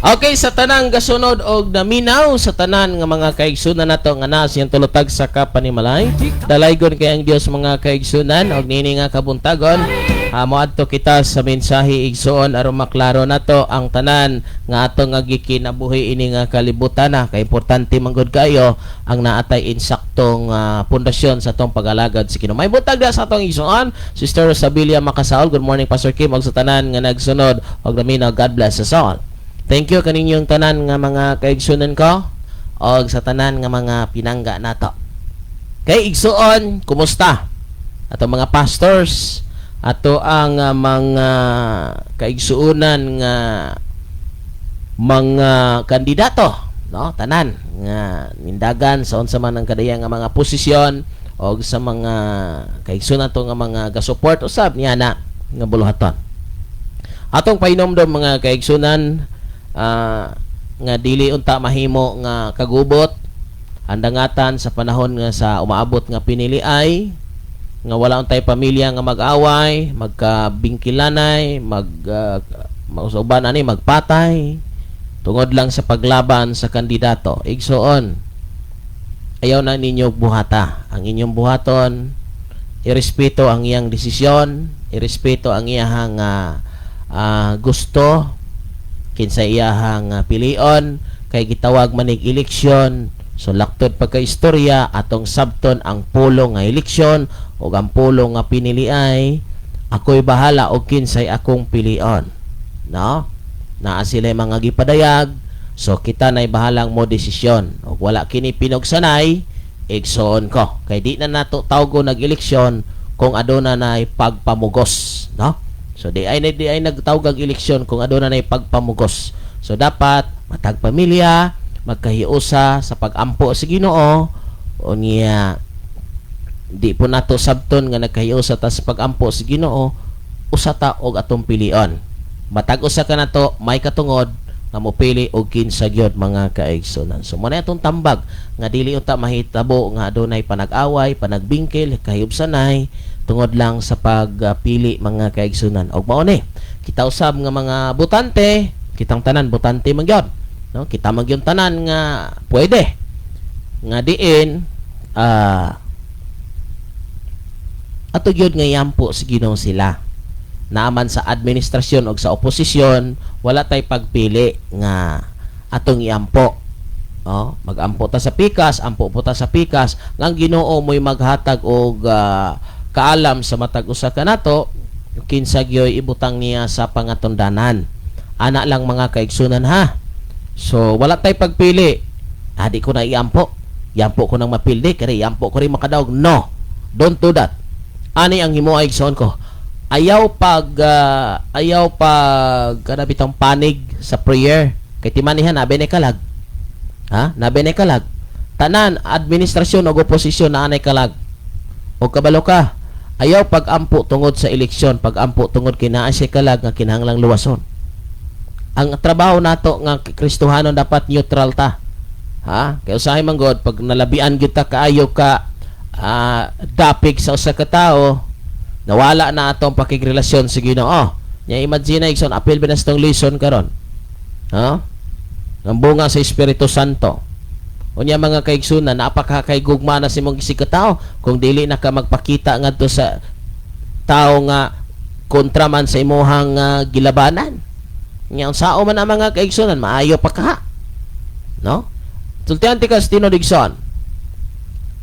Speaker 5: Okay, sa tanang gasunod og naminaw, sa tanan nga mga kaigsunan nato nga naa siyang tulotag sa kapanimalay. Dalaygon kay ang Dios, mga kaigsunan, og niini nga kabuntagon. Moadto kita sa mensahe, igsuon, aron maklaro nato ang tanan nga ato nga gikinabuhi ini nga kalibutan na kay importante man gud kayo ang naatay insaktong pundasyon sa atong pag-alagad sa Ginoo. May buntag da sa atong igsuon, Sister Sabilia Makasaol. Good morning, Pastor Kim, og sa tanan nga nagsunod og naminaw. God bless us all. Thank you kaninyong tanan nga mga kaigsunan ko og sa tanan nga mga pinangga nato. Kay igsuon, kumusta? Ato mga pastors, ato ang mga kaigsuonan nga mga kandidato, no? Tanan nga nindagan sa unsa man ang kadaya nga mga posisyon og sa mga kaigsuonan to nga mga ga-support usab niya na nga buluhaton. Atong painomdom, mga kaigsunan, nga dili unta mahimo nga kagubot ang dangatan sa panahon nga sa umaabot nga piniliay nga wala untay pamilya nga mag-away, magkabingkilanay, mag mausuban ani magpatay tungod lang sa paglaban sa kandidato. Igsoon, ayaw na ninyo buhata. Ang inyong buhaton, irespeto ang iyang desisyon, irespeto ang iyahang gusto, kinsa iyahang pilion. Kay gitawag manig eleksyon. So laktod pagka istorya, atong sabton ang pulong nga eleksyon ug ang pulong nga pinili ay ako'y bahala og kinsay akong pilion, no? Naa sila mga gipadayag, so kita na'y bahalang mo desisyon. Ug wala kini pinugsanay, igsoon ko, kay di na nato tawgo nag-eleksyon kung aduna nay pagpamugos, no? So di ay nagtawag eleksyon kung aduna nay pagpamugos. So dapat matag pamilya magkahiusa sa pagampo sa Ginoo. Unya di po nato sabton nga nagkahiusa ta sa pagampo sa Ginoo, usa ta og atong pilion. Matag usa ka nato may katungod nga mopili og kinsa gyud, mga kaigsunan. So mo na atong tambag nga dili unta mahitabo nga adunay panag-away, panagbingkil, kahibsanay tungod lang sa pagpili, mga kaigsunan. Og mao ni kita usab nga mga botante, kitang tanan botante man gyud, no? Kita man gyud tanan nga pwede nga diin ato gyud nga yampo sa Ginoo sila. Naaman sa administrasyon og sa oposisyon, wala tay pagpili nga atong iampo. Oh, magampo ta sa pikas, ampo po ta sa pikas, nga ang Ginoo mo'y maghatag og kaalam sa matag usa kanato kinsa gyoy ibutang niya sa pangatundanan. Ana lang, mga kaigsunan, ha. So wala tay pagpili. Ah, di ko na iampo. Iampo ko nang mapildi kari, iampo ko rin makadaog. No. Don't do that. Ani ang himo, igsoon ko. Ayaw pag kana bitang panig sa prayer kay timanihan nabe ni kalag. Ha? Nabe ni kalag. Tanan administrasyon og oposisyon na anay kalag. O kabalo ka. Ayaw pag-ampo tungod sa eleksyon, pag-ampo tungod kay naa siya kalag nga kinahanglang luwason. Ang trabaho nato nga Kristohanon, dapat neutral ta. Ha? Kay usahay man god pag nalabian gyud ta kaayo ka dapig sa usa ka tawo, nawala na atong pakigrelasyon sa Ginoo. Nya imagine na, igsoon, apil ba na sa tong lesson karon? Ha? Ang bunga sa Espiritu Santo. Unya, mga kaigsunan, napaka kay gugma na si mong isig tao kung dili na ka magpakita ngadto sa tao nga kontra man sa imuhang gilabanan. Nya unsao man ang mga kaigsunan, maayo pa ka. No? Sultihan ti kas tinuod, igsoon.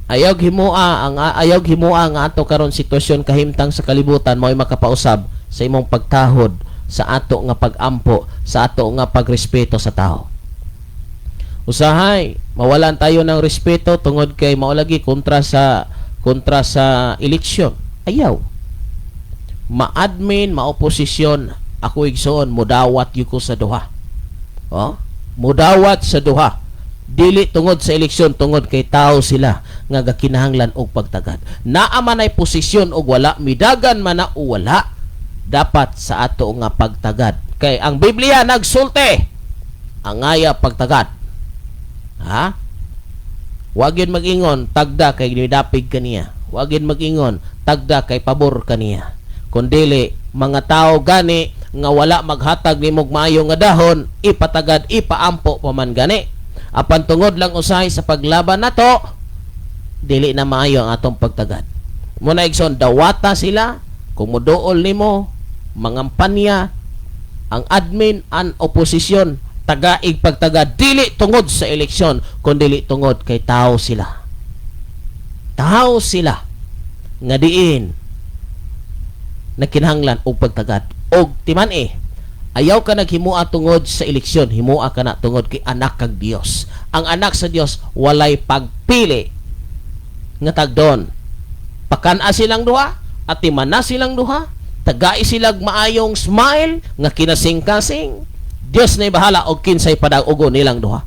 Speaker 5: Ayaw himua ang ato karon sitwasyon kahimtang sa kalibutan mao'y makapausab sa imong pagtahod sa ato nga pagampo, sa ato nga pagrespeto sa tao. Usahay mawalan tayo ng respeto tungod kay mao lagi kontra sa eleksyon. Ayaw. Ma-admin, ma-oposisyon, ako, igsoon, mudawat gyud ko sa duha. Oh? Mudawat sa duha. Dili tungod sa eleksyon, tungod kay tao sila nga gakinahanglan og pagtagad. Naa man ay posisyon og wala, midagan man na o wala, dapat sa ato nga pagtagad. Kay ang Biblia nagsulti, angaya pagtagad. Ha? Wag yun mag-ingon, tagda kay nidapig kaniya. Wag yun mag-ingon, tagda kay pabor kaniya. Kundili, mga tao gani nga wala maghatag nimog maayo nga dahon, ipatagad, ipaampo pa man gani. Apan tungod lang usahay sa paglaban nato, dili na maayo ang atong pagtagad. Muna, igsoon, dawata sila, kung muduol nimo, mangampanya, ang admin, ang oposisyon, tagaig pagtagad, dili tungod sa eleksyon, kundi tungod kay tao sila. Tao sila nga diin na kinahanglan og pagtagad. Og timan eh, ayaw ka naghimua tungod sa eleksyon, himua ka na tungod kay anak kag Dios. Ang anak sa Dios walay pagpili nga tagdon. Pakan-a silang duha, at timana silang duha, tagai silag maayong smile nga kinasing-kasing. Dios na bahala og kinsay padag-ugon nilang duha.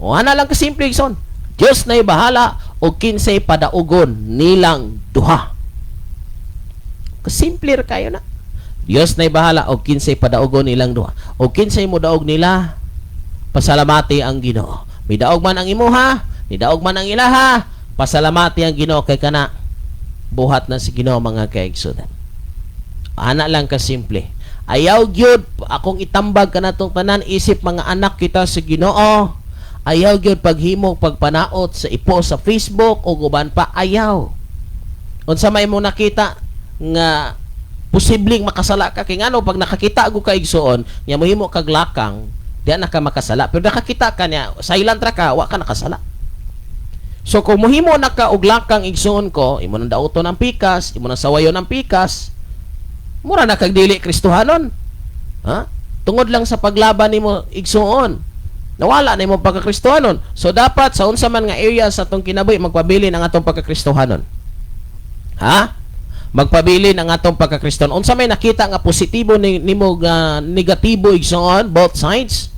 Speaker 5: O ana lang kasimple, igsoon. Dios na bahala og kinsay padaugon nilang duha. Kasimple ra kayo na. Dios na bahala og kinsay padaugon nilang duha. Og kinsay mo daog nila, pasalamati ang Ginoo. Midaog man ang imuha, nidaog man ang ilaha, pasalamati ang Ginoo kay kana buhat na si Ginoo, mga kaigsunan. Ana lang kasimple. Ayaw gyud akong itambag kanatong tanan isip mga anak kita sa Ginoo. Ayaw gyud paghimo pagpanaot sa ipo sa Facebook o uban pa, ayaw. Unsa may mo nakita nga posibleng makasala ka, kay ngano pag nakakita og ka, igsoon, nya mohimo kag lakang. Di na ka makasala. Pero nakakita ka niya, silent ra ka, wa ka nakasala. So kung muhimo na ka og lakang, igsuon ko, imo nang dauton ang pikas, imo nang sawayon ang pikas, mura na kag dili Kristohanon. Ha? Tungod lang sa paglaban nimo, igsuon, nawala na imong pagkakristohanon. So dapat sa unsa man nga area sa atong kinabuhi, magpabilin ang atong pagkakristohanon. Ha? Magpabilin ang atong pagkakristohanon. Unsa may nakita nga positibo ni nimo nga negatibo, igsuon, both sides.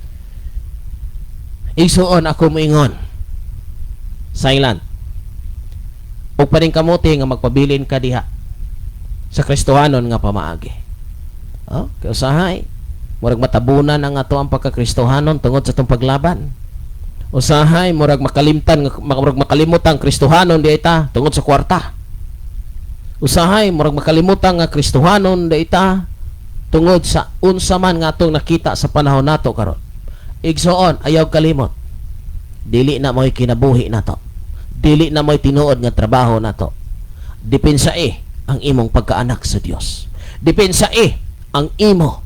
Speaker 5: Igsuon, ako moingon, silent. Ug paningkamuti nga magpabilin ka diha sa Kristohanon nga pamaagi. Oh, kay usahay murag matabunan ang ato ang pagkakristohanon tungod sa atong paglaban. Usahay murag makalimtan, murag makalimutan ang Kristohanon di ta tungod sa kwarta. Usahay murag makalimutan nga Kristohanon di ta tungod sa unsa man nga atong nakita sa panahon nato karon. Igsoon, ayaw kalimot. Dili na mo'y kinabuhi nato. Dili na mo'y tinuod nga trabaho nato. Depensa eh ang imong pagkaanak sa Dios. Depensa eh ang imo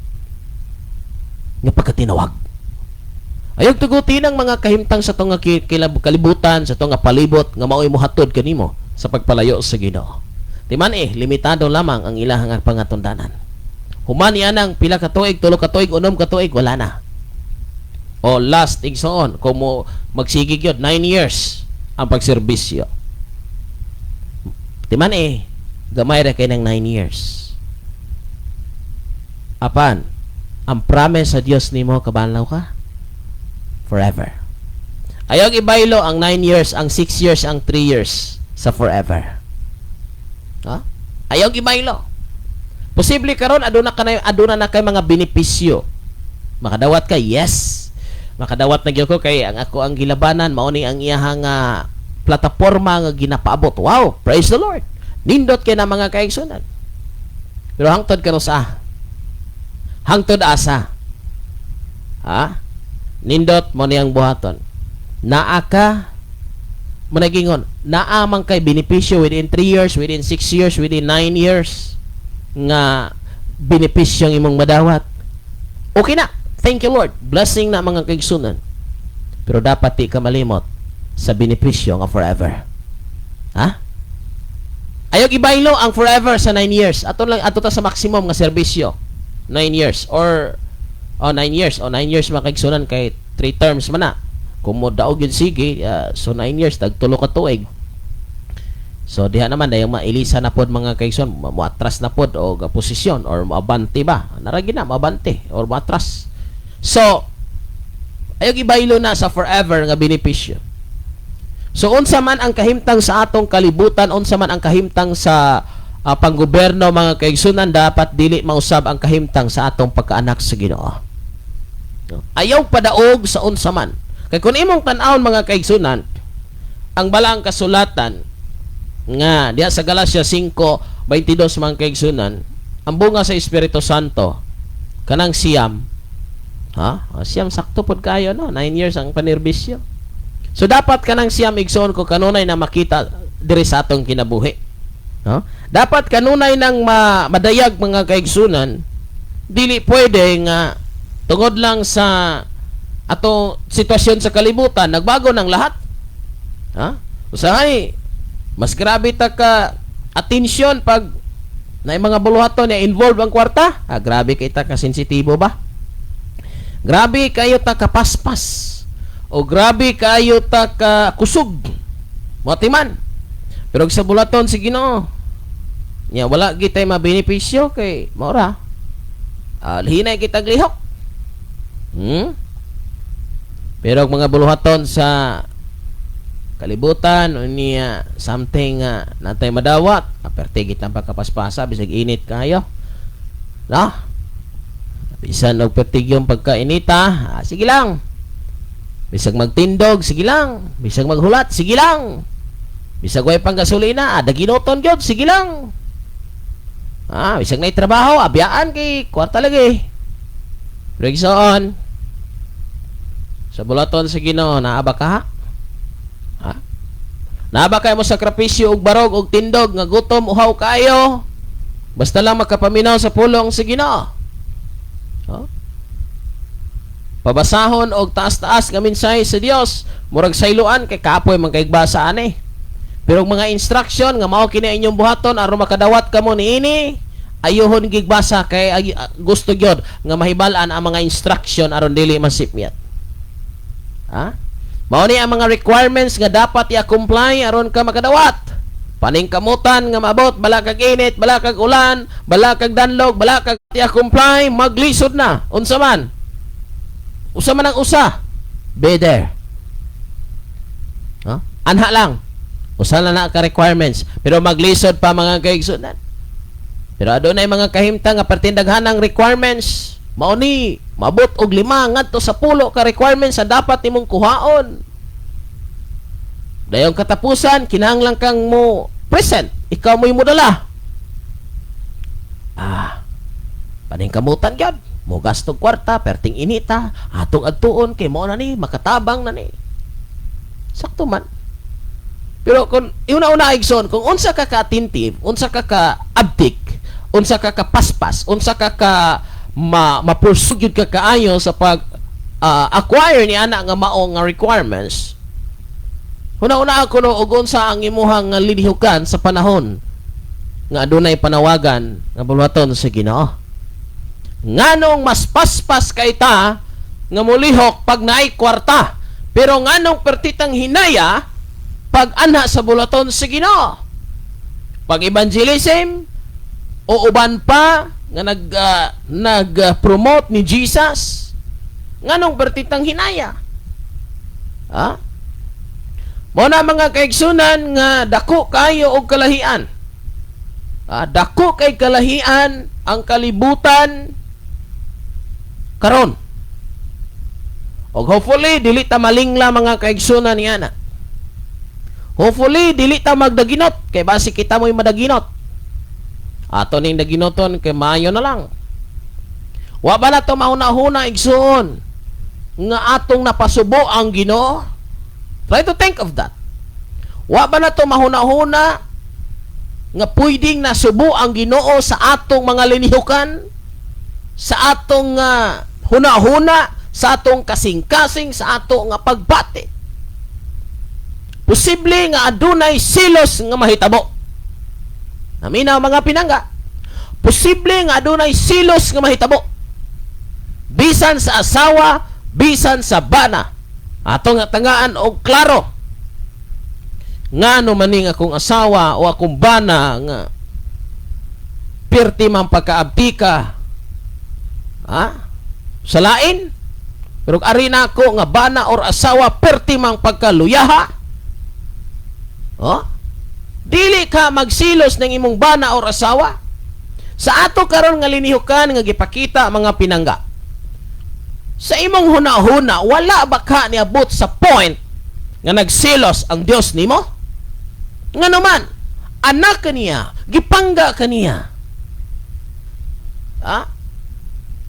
Speaker 5: nga pagkatinawag. Ayaw tugutin ang mga kahimtang sa atong nga kalibutan, sa atong nga palibot nga mao'y mohatod kanimo sa pagpalayo sa Ginoo. Di man eh, limitado lamang ang ilahang nga pangatundanan. Human anang pila ka tuig, 3 ka tuig, 6 ka tuig, wala na. O last, igsoon, kung mo magsigig yun, 9 years ang pagserbisyo. Di man eh, gamay ra kay ng 9 years. Apan, ang promise sa Dios nimo, kabalaw ka forever. Ayaw ibaylo ang 9 years, ang 6 years, ang 3 years sa forever. Ha? Ayaw ibaylo. Posible karon aduna na kay mga benepisyo. Makadawat ka, yes. Makadawat na gyud ko kay ang ako ang gilabanan mao ni ang iyahang plataporma nga ginapaabot. Wow, praise the Lord. Nindot kay na, mga kaigsunan. Pero hangtod kanusa? Hangtod asa? Ha? Nindot mo niyang buhaton. Naa ka mo nagingon, naa man kay benepisyo within 3 years, within 6 years, within 9 years nga benepisyo ang imong madawat. Okay na. Thank you, Lord. Blessing na, mga kaigsunan. Pero dapat di ka malimot sa benepisyo nga forever. Ha? Ayaw ibaylo ang forever sa 9 years. Ato lang ato ta sa maximum nga serbisyo. 9 years or oh 9 years o 9 years, mga kaigsunan, kay 3 terms man na. Kung mo daog yun sige, so 9 years tag 3 ka tuig. So diha naman dayong mailisa na pod, mga kaigsoon, moatras na pod og posisyon or moabante ba? Naragi na moabante or moatras. So ayaw ibaylo na sa forever nga benepisyo. So unsa man ang kahimtang sa atong kalibutan, unsa man ang kahimtang sa panggoberno, mga kaigsunan, dapat dili mausab ang kahimtang sa atong pagkaanak sa Ginoo. No? Ayaw padaog sa unsa man. Kay kung imong tan-awon, mga kaigsunan, ang balaang kasulatan nga diha sa Galatia 5:22, mga kaigsunan, ang bunga sa Espiritu Santo kanang 9, ha? O, 9, sakto pod kayo, no? 9 years ang panerbisyo. So dapat kanang 9, igsoon ko, kanunay na makita diri sa atong kinabuhi. No? Dapat kanunay nang madayag, mga kaigsunan, dili pwede nga tungod lang sa ato sitwasyon sa kalibutan, nagbago ng lahat. Ha? Usahay, mas grabe ta ka atensyon pag na yung mga buluhaton na involve ang kwarta. Ah, grabe kay ta ka sensitibo ba? Grabe kayo ta kapaspas. O grabe kayo ta ka kusog. Matiman. Pero sa buluhaton si Ginoo, nya wala gitay mabenepisyo kay maora. Ah, hinay kitag lihok. Pero ang mga buluhaton sa kalibutan niya, something nga natay madawat, aperte gitang pagkapaspasa bisag init kayo. No? Bisan og pertig yung pagkainita, ah, sige lang. Bisag magtindog, sige lang. Bisag maghulat, sige lang. Bisag way pang gasolina, ah, daginoton gyud, sige lang. Ah, bisag na trabaho, abiyaan kay kwarta lagi. Pero igsoon, sa buluhaton sa Ginoo, naa ba ka? Ha? Naa ba kayo mo sakripisyo og barog og tindog nga gutom uhaw kayo? Basta lang makapaminaw sa pulong sa Ginoo. Huh? Pabasahon og taas-taas nga mensahe sa Dios, murag sayloan kay kapoy man kay basa ani. Pero og mga instruction nga mao kini inyong buhaton aron makadawat kamo niini, ayuhon gig basa kay gusto gyud nga mahibal-an ang mga instruction aron dili masipyat. Ha? Mao ni ang mga requirements nga dapat i-comply aron ka makadawat. Paningkamutan nga maabot, bala kag init, bala kag ulan, bala kag danlog, bala kag i-comply, maglisod na. Unsa man? Usa man ang usa. Be there. Ha? Anha lang. Usa na na ka requirements. Pero maglisod pa, mga kaigsunan. Pero adunay mga kahimtang nga pertindaghan ang requirements. Mao ni mabot og 5 ngadto sa 10 ka requirements ang dapat nimong kuhaon. Dayong katapusan, kinahanglan kang mo present. Ikaw mo'y modala. Ah, paningkamutan gyud. Mo gastong kwarta, perting inita, atong adtuon kay mao na ni, makatabang na ni. Sakto man. Pero kung una-una, igsoon, kung unsa ka ka-attentive, unsa ka ka-abtik, unsa ka ka-paspas, unsa ka ka ma mapursue gyud ka kaayo sa pag acquire ni ana nga mao nga requirements, huna-huna ako no og unsa ang imuhang nga linihukan sa panahon nga adunay panawagan nga buluhaton sa Ginoo. Nganong mas paspas kay ta nga mulihok pag naay kwarta, pero nganong pertitang hinaya pag anha sa buluhaton sa Ginoo? Pag evangelism o uban pa nga nag promote ni Jesus, nganong pertitang hinaya? Ha? Mao na, mga kaigsunan, nga dako kayo og kalahian. Ah, dako kay kalahian ang kalibutan karon. Og hopefully dili ta malingla, mga kaigsunan, niya na. Hopefully dili ta magdaginot kay basi kita mo'y madaginot. Ato ning daginoton kay maayo na lang. Wa ba na to mahuna-huna, igsuon, nga atong napasubo ang Ginoo? Try to think of that. Wa ba na to mahuna-huna nga pwedeng nasubo ang Ginoo sa atong mga linihukan, sa atong huna-huna, sa atong kasing-kasing, sa atong nga pagbati? Posible nga adunay silos nga mahitabo. Naminaw, mga pinangga. Posible nga adunay silos nga mahitabo. Bisan sa asawa, bisan sa bana. Ato nga tangaan og klaro. Ngano maning akong asawa o akong bana nga pirti man pagkaabtika? Ha? Sa lain? Pero ari na ako nga bana or asawa, pirti man pagkaluyaha. Oh? Dili ka magsilos ng imong bana or asawa? Sa ato karon nga linihukan nga gipakita, mga pinangga. Sa imong huna-huna, wala ba ka niabot sa point nga nagsilos ang Dios nimo? Nga naman, anak ka niya, gipangga ka niya. Ha?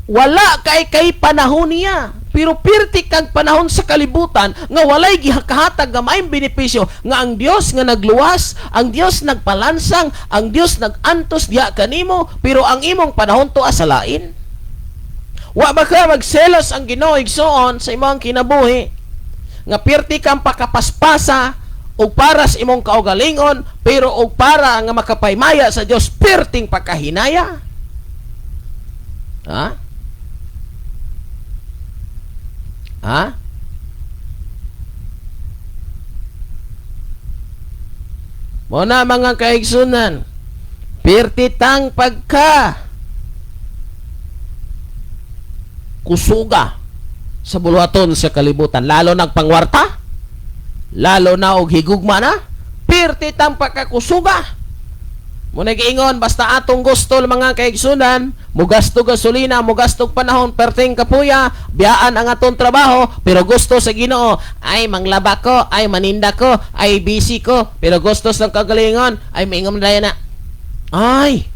Speaker 5: Wala kay panahon niya. Pero pirti kag panahon sa kalibutan nga walay gihakahatag nga maayong benepisyo nga ang Dios nga nagluwas, ang Dios nagpalansang, ang Dios nagantos diha kanimo, pero ang imong panahon to sa lain. Wa ba ka magselos ang Ginoo, igsoon, sa imong kinabuhi nga pirti kang pakapaspasa og para sa imong kaugalingon, pero og para nga makapaymaya sa Dios, pirting pagkahinaya? Ha? Ha? Mao na, mga kaigsunan, pirti tang pagka kusuga sa buluhaton sa kalibutan, lalo nagpangwarta, lalo na og higugma na, pirti tang pagkakusuga. Mao giingon, basta atong gusto, mga kaigsunan, mugasto gasolina, mugasto panahon, perting kapuya, biyaan ang atong trabaho, pero gusto sa Ginoo, ay manglaba ko, ay maninda ko, ay busy ko, pero gusto sa kagalingon, ay maingom na na. Ay,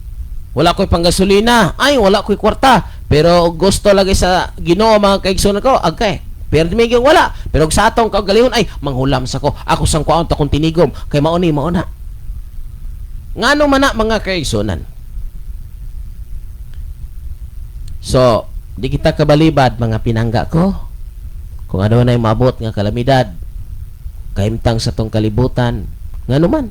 Speaker 5: wala ko'y panggasolina, ay wala ko'y kwarta, pero gusto lagi sa Ginoo, mga kaigsunan ko, agkay. Pero may wala, pero sa atong kagalingon ay manghulam sa ko, ako sang kuwaon ta kong tinigom, kay mauni mauna. Ngano man na, mga kaigsunan? So, di kita kabalibad, mga pinangga ko. Kung ano na maabot nga kalamidad, kahimtang sa tong kalibutan, ngano man.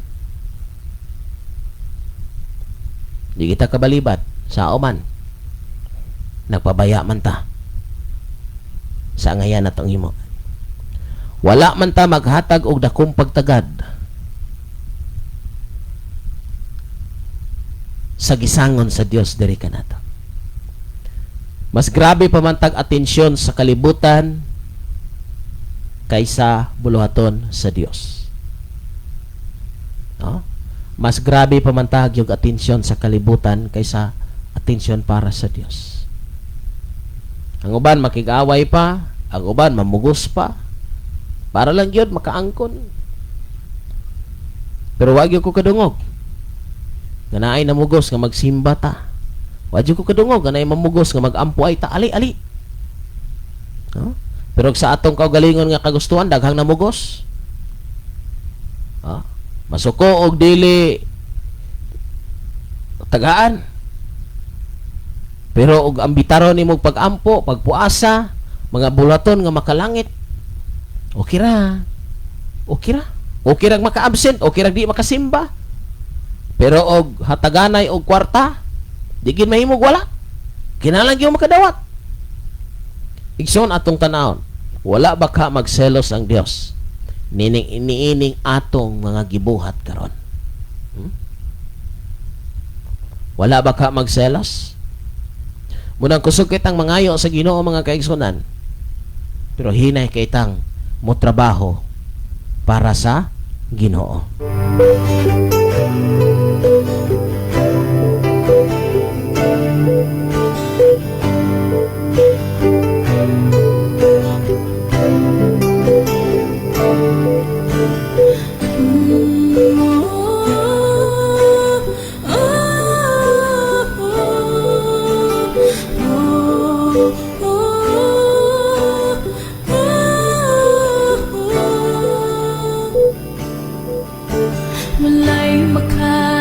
Speaker 5: Di kita kabalibat, sao man. Nagpabaya man ta sa angayan atong himo. Wala man ta maghatag og dakong pagtagad sa gisangon sa Dios diri kanato. Mas grabe pa man tag atensyon sa kalibutan kaysa buluhaton sa Dios. No? Mas grabe pa man tag yung atensyon sa kalibutan kaysa atensyon para sa Dios. Ang uban makig-away pa, ang uban mamugos pa, para lang yun makaangkon. Pero wag gyud ko kadungog nga naay namugos nga magsimba ta. Wag gyud ko kadungog nga naay mamugos nga magampo ay ta, ali ali. No? Pero sa atong kaugalingon nga kagustuhan, daghang namugos. Ha? Masuko og dili tagaan. Pero og ambitaron nimo pag-ampo, pagpuasa, mga bulaton nga makalangit, okay ra. Okay ra. Okay ra maka-absent, okay ra di makasimba. Pero og hataganay og kwarta, di gid mahimog wala. Kinahanglan gyud makadawat. Igsoon, atong tanawon, wala ba ka magselos ang Dios nining iniining atong mga gibuhat karon? Wala ba ka magselos? Munang kusog kitang mangayo sa Ginoo, mga kaigsunan. Pero hinay kitang mo trabaho para sa Ginoo.
Speaker 1: Walay maka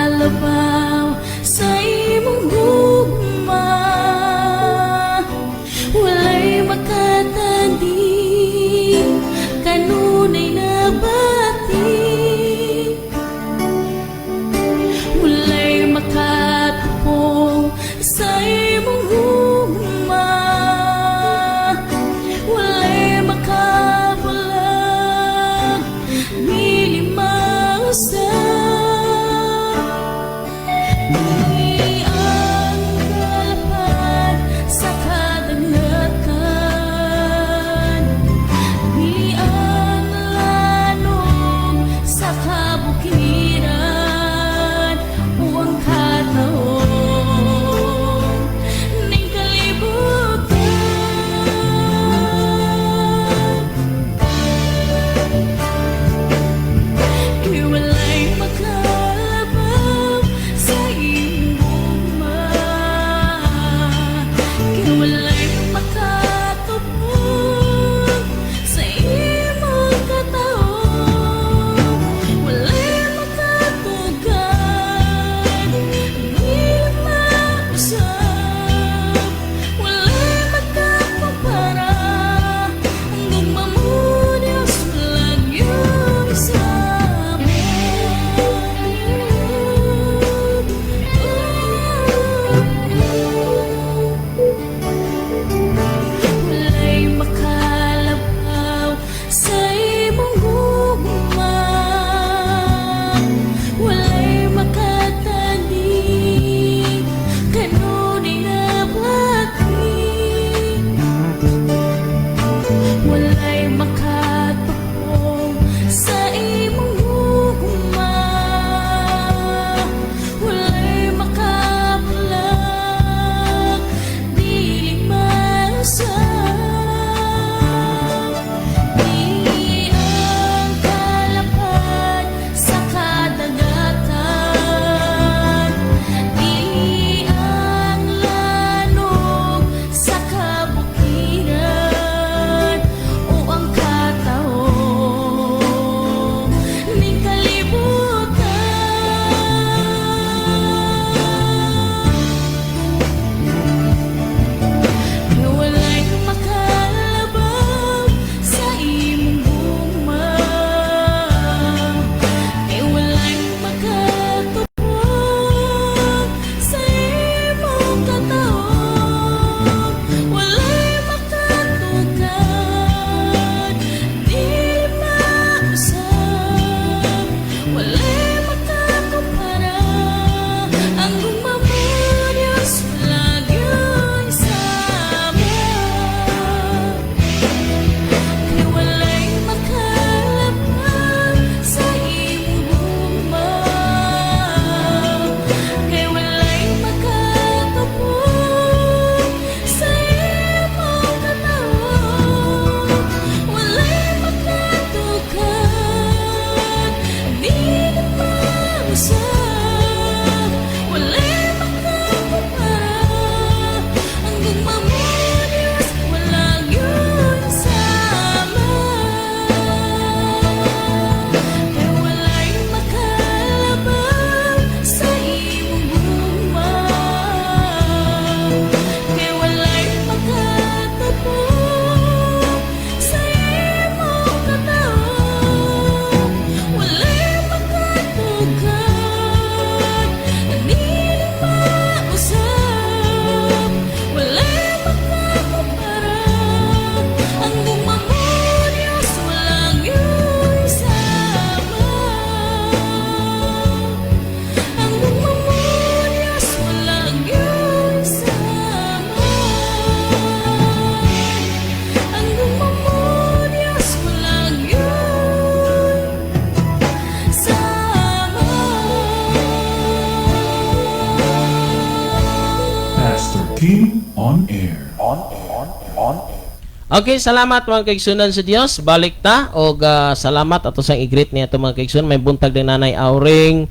Speaker 5: Okay, salamat mga kaigsunan sa Dios. Balik ta og salamat ato sang i-greet niya ato mga kaigsunan. May buntag din Nanay Auring,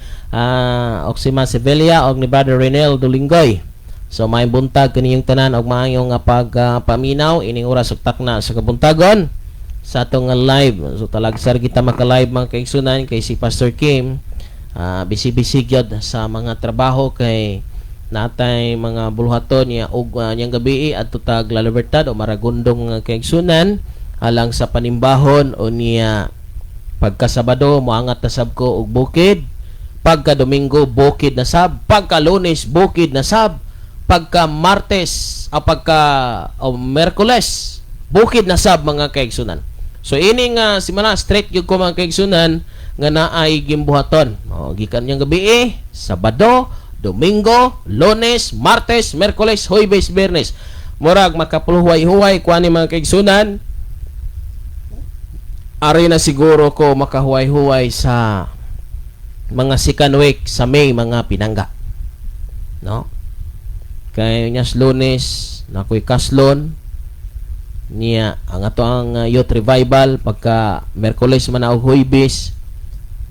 Speaker 5: og si Ma Sevilla og ni Brother Renel Dulingoy. So may buntag kaniyong tanan og maayong nga pag paminaw ining oras ug takna sa kabuntagon sa atong nga live. So talagsar kita maka-live mga kaigsunan kay si Pastor Kim busy-busy gyud sa mga trabaho kay natay mga buluhaton niya og niyang gabi adto tag La Libertad o Maragondong nga kaigsunan alang sa panimbahon o niya. Pagka Sabado moangat na sab ko og bukid, pagka Domingo bukid na sab, pagka Lunes bukid na sab, pagka Martes o pagka o Merkules bukid na sab mga kaigsunan. So ini nga simana straight gyud ko mga kaigsunan nga naay gimbuhaton. O gikan niyang gabi eh, Sabado, Domingo, Lunes, Martes, Merkules, Huwebes, Biyernes. Murag makapuluhuay-huway kuan ni mga kaigsunan. Ari na siguro ko makahuway-huway sa mga second week sa May, mga pinangga. No? Kay nyas Lunes nakoy kaslon niya ang ato ang youth revival, pagka Merkules man og Huwebes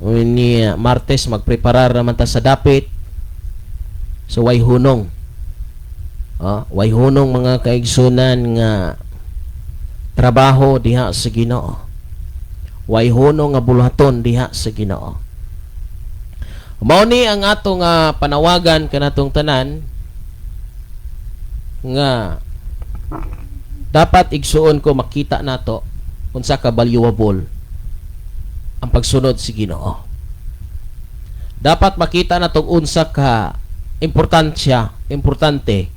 Speaker 5: niya, Martes magpreparar naman ta sa dapit. So way hunong. Way hunong mga kaigsunan nga trabaho diha sa Ginoo. Way hunong nga buluhaton diha sa Ginoo. Mao ni ang ato nga panawagan kanatong tanan nga dapat igsuon ko makita nato unsa ka valuable ang pagsunod sa Ginoo. Dapat makita nato unsa ka importansya, importante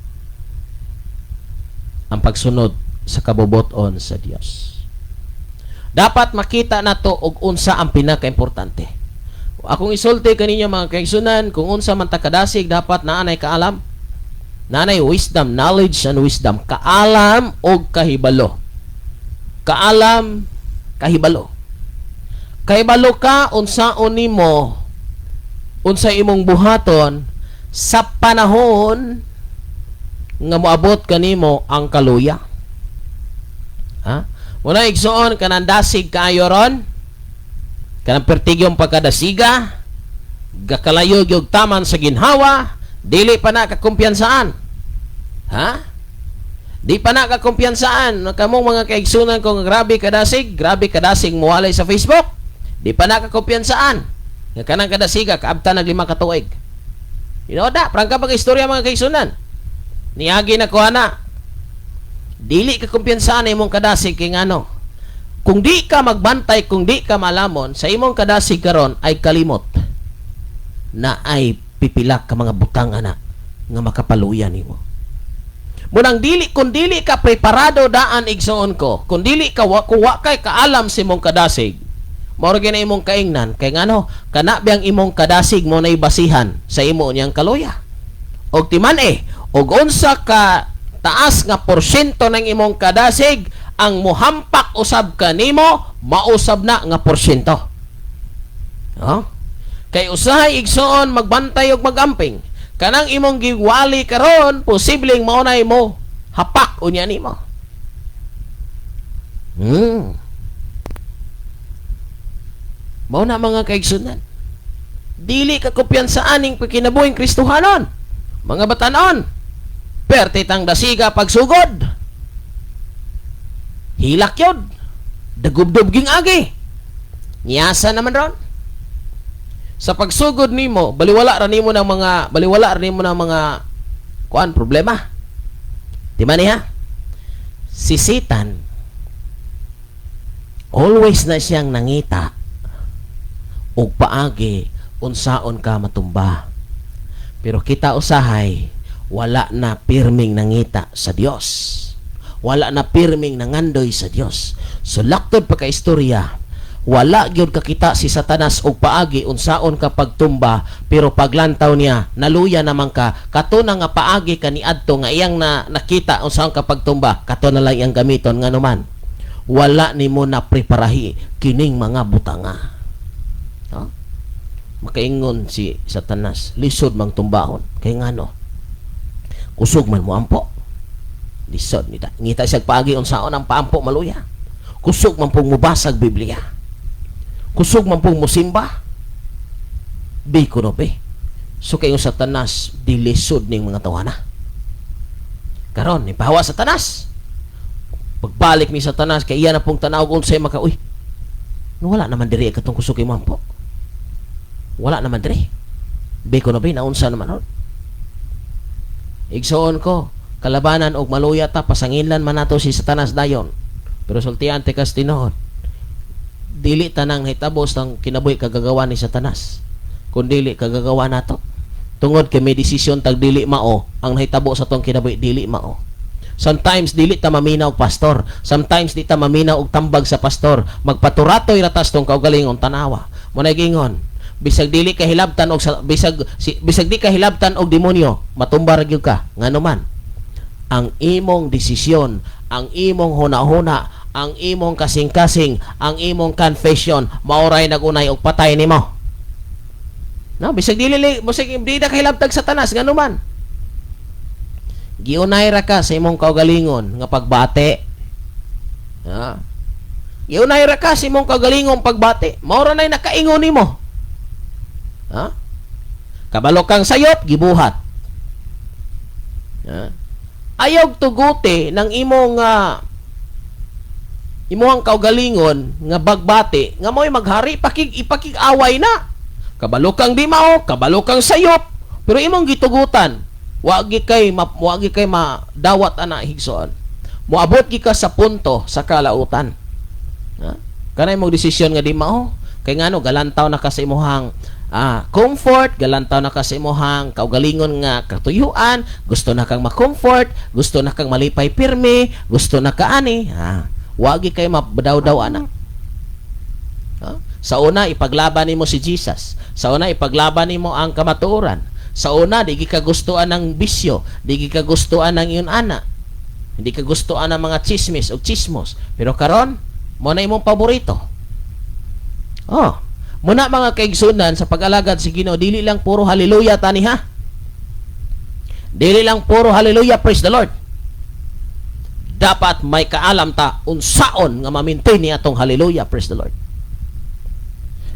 Speaker 5: ang pagsunod sa kabubuton sa Dios. Dapat makita nato og unsa ang pinakaimportante. Akong isulti kaninyo mga kaigsunan, kung unsa man ta kadasig, dapat naanay kaalam. Naanay wisdom, knowledge and wisdom, kaalam og kahibalo. Kaalam, kahibalo. Kahibalo ka unsaon nimo, unsa imong buhaton sa panahon nga moabot kanimo ang kaluya. Ha? Muna igsuon, kanang dasig kaayo ron, kanang pertigyong pagkadasiga, gakalayo gyud taman sa ginhawa, dili pa na kakumpiyansaan. Ha? Di pa na kakumpiyansaan. Kamong mga kaigsunan ko nga grabe kadasig, grabe kadasig muwalay sa Facebook. Di pa na kakumpiyansaan. Nga kanang kadasiga kaabta nag 5 ka tuig. You know da, prangka pag istorya mga kaigsunan. Niagi na ko ana. Dili ka kumpiyansaan imong kadasig kay ngano. Kung di ka magbantay, kung di ka malamon, sa imong kadasig karon ay kalimot na ay pipilak ka mga butang ana nga makapaluya nimo. Munang dili, kung dili ka preparado daan igsoon ko, kung dili ka wa, kung wa kay kaalam sa imong kadasig, mao ra gyud na imong kaingnan kay ngano kana biyang imong kadasig mo nay basihan sa imo niyang kaluya. Og timan eh, og unsa ka taas nga porsyento ng imong kadasig ang muhampak usab kanimo, mausab na nga porsyento. No? Kay usahay igsoon magbantay og magamping. Kanang imong giwali karon, posibleng mao nay mo hapak unya nimo. Mao na mga kaigsunan. Dili ka kumpiyansaan ning kinabuhing Kristohanon. Mga batanon, perte tang dasiga pagsugod. Hilak yun. Dagubdob ging agi. Niyasa naman ron. Sa pagsugod nimo, baliwala ra nimo ng mga kuan problema. Di ba niya? Si Satan always na siyang nangita og paagi unsaon ka matumba. Pero kita usahay wala na pirming nangita sa Dios. Wala na pirming nangandoy sa Dios. So laktod pa ka istorya, wala gyud kakita si Satanas og paagi unsaon ka pagtumba, pero paglantaw niya naluya naman ka. Kato na nga paagi kaniadto nga iyang na nakita unsaon ka pagtumba, kato na lang iyang gamiton, nganuman wala nimo na preparahi kining mga butanga. No? Makaingon si Satanas, lisod mang tumbahon kay ngano kusog man mo ampo. Lisod nita. Ngita siya paagi unsaon ang paampo maluya. Kusog man pong mubasag Biblia. Kusog man pong musimba. Bi kuno be. So kayo Satanas dilisod ning mga tawana. Karon nipahawa Satanas. Pagbalik ni Satanas kay iya na pong tanaw kung unsay maka, uy. No, wala naman diri katong kusog kay mampo. Wala naman diri. Bi kuno be, naunsa naman ron. Igsoon ko, kalabanan og maluya ta, pasanginlan man nato si Satanas dayon. Pero sultian te kas tinuod. Dili tanang nahitabo sa kinabuhi kagagawa ni Satanas, kun dili kagagawa nato. Tungod kay may desisyon tag dili mao ang nahitabo sa tong kinabuhi, dili mao. Sometimes dili ta maminaw og pastor. Sometimes di ta maminaw og tambag sa pastor. Magpaturatoy ra tas tong kaugalingon tanawa. Mo na gingon, bisag dili ka hilabtan og bisag si, bisag di ka hilabtan og demonyo, matumba ra gyud ka. Ngano man? Ang imong desisyon, ang imong hunahuna, ang imong kasing-kasing, ang imong confession, maoray nagunay og patay nimo. No, bisag dili bisag di na kahilabtag Satanas, ngano man? Giunay ra ka sa imong kaugalingon nga pagbate. Ha? Giunay ra ka sa imong kaugalingon pagbate. Mao ra nay nakaingon nimo. Ha? Kabalo kang sayop, gibuhat. Ha? Ayaw tuguti ng imong imong kaugalingon nga bagbati nga mo'y maghari pakig ipakig-away na. Kabalo kang di mao, kabalo kang sayop, pero imong gitugutan. Wa gi kay madawat ana, higsoon. Moabot gi ka sa punto sa kalautan. Ha? Kanay mong desisyon nga di mao kay ngano galantaw na ka sa imuhang comfort, galantaw na ka sa imuhang kaugalingon nga katuyuan, gusto na kang ma-comfort, gusto na kang malipay pirmi, gusto na ka ani. Ha? Wa gi kay mabadaw-daw ana. Ha? Sa una ipaglaban nimo si Jesus. Sa una ipaglaban nimo ang kamatuoran. Sa una di ka gustuan ng bisyo, di ka gustuan ng iyon ana. Hindi ka gustuan ng mga chismis o chismos. Pero karon, mo na imong paborito. Oh, muna mga kaigsunan sa pag-alagad sa Ginoo, dili lang puro hallelujah tani ha. Dili lang puro hallelujah, praise the Lord. Dapat may kaalam ta unsaon nga ma-maintain ni atong hallelujah, praise the Lord.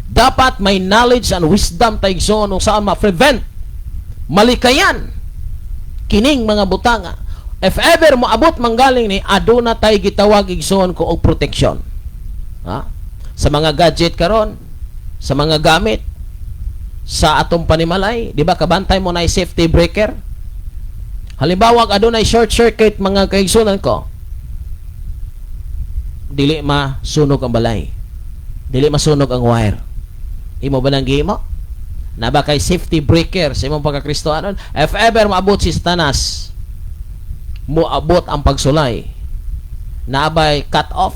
Speaker 5: Dapat may knowledge and wisdom ta, igsoon, unsaon ma-prevent, malikayan kining mga butanga. If ever moabot manggaling ni, aduna tay gitawag, igsoon ko, og protection. Ha? Sa mga gadget karon, sa mga gamit, sa atong panimalay, di ba kabantay mo na safety breaker? Halimbawa, adunay short circuit, mga kaigsunan ko, dili masunog ang balay. Dili masunog ang wire. Imo ba nang gihimo? Na ba kay safety breaker sa imong pagkakristohanon? If ever maabot si Satanas, moabot ang pagsulay. Naabay cut off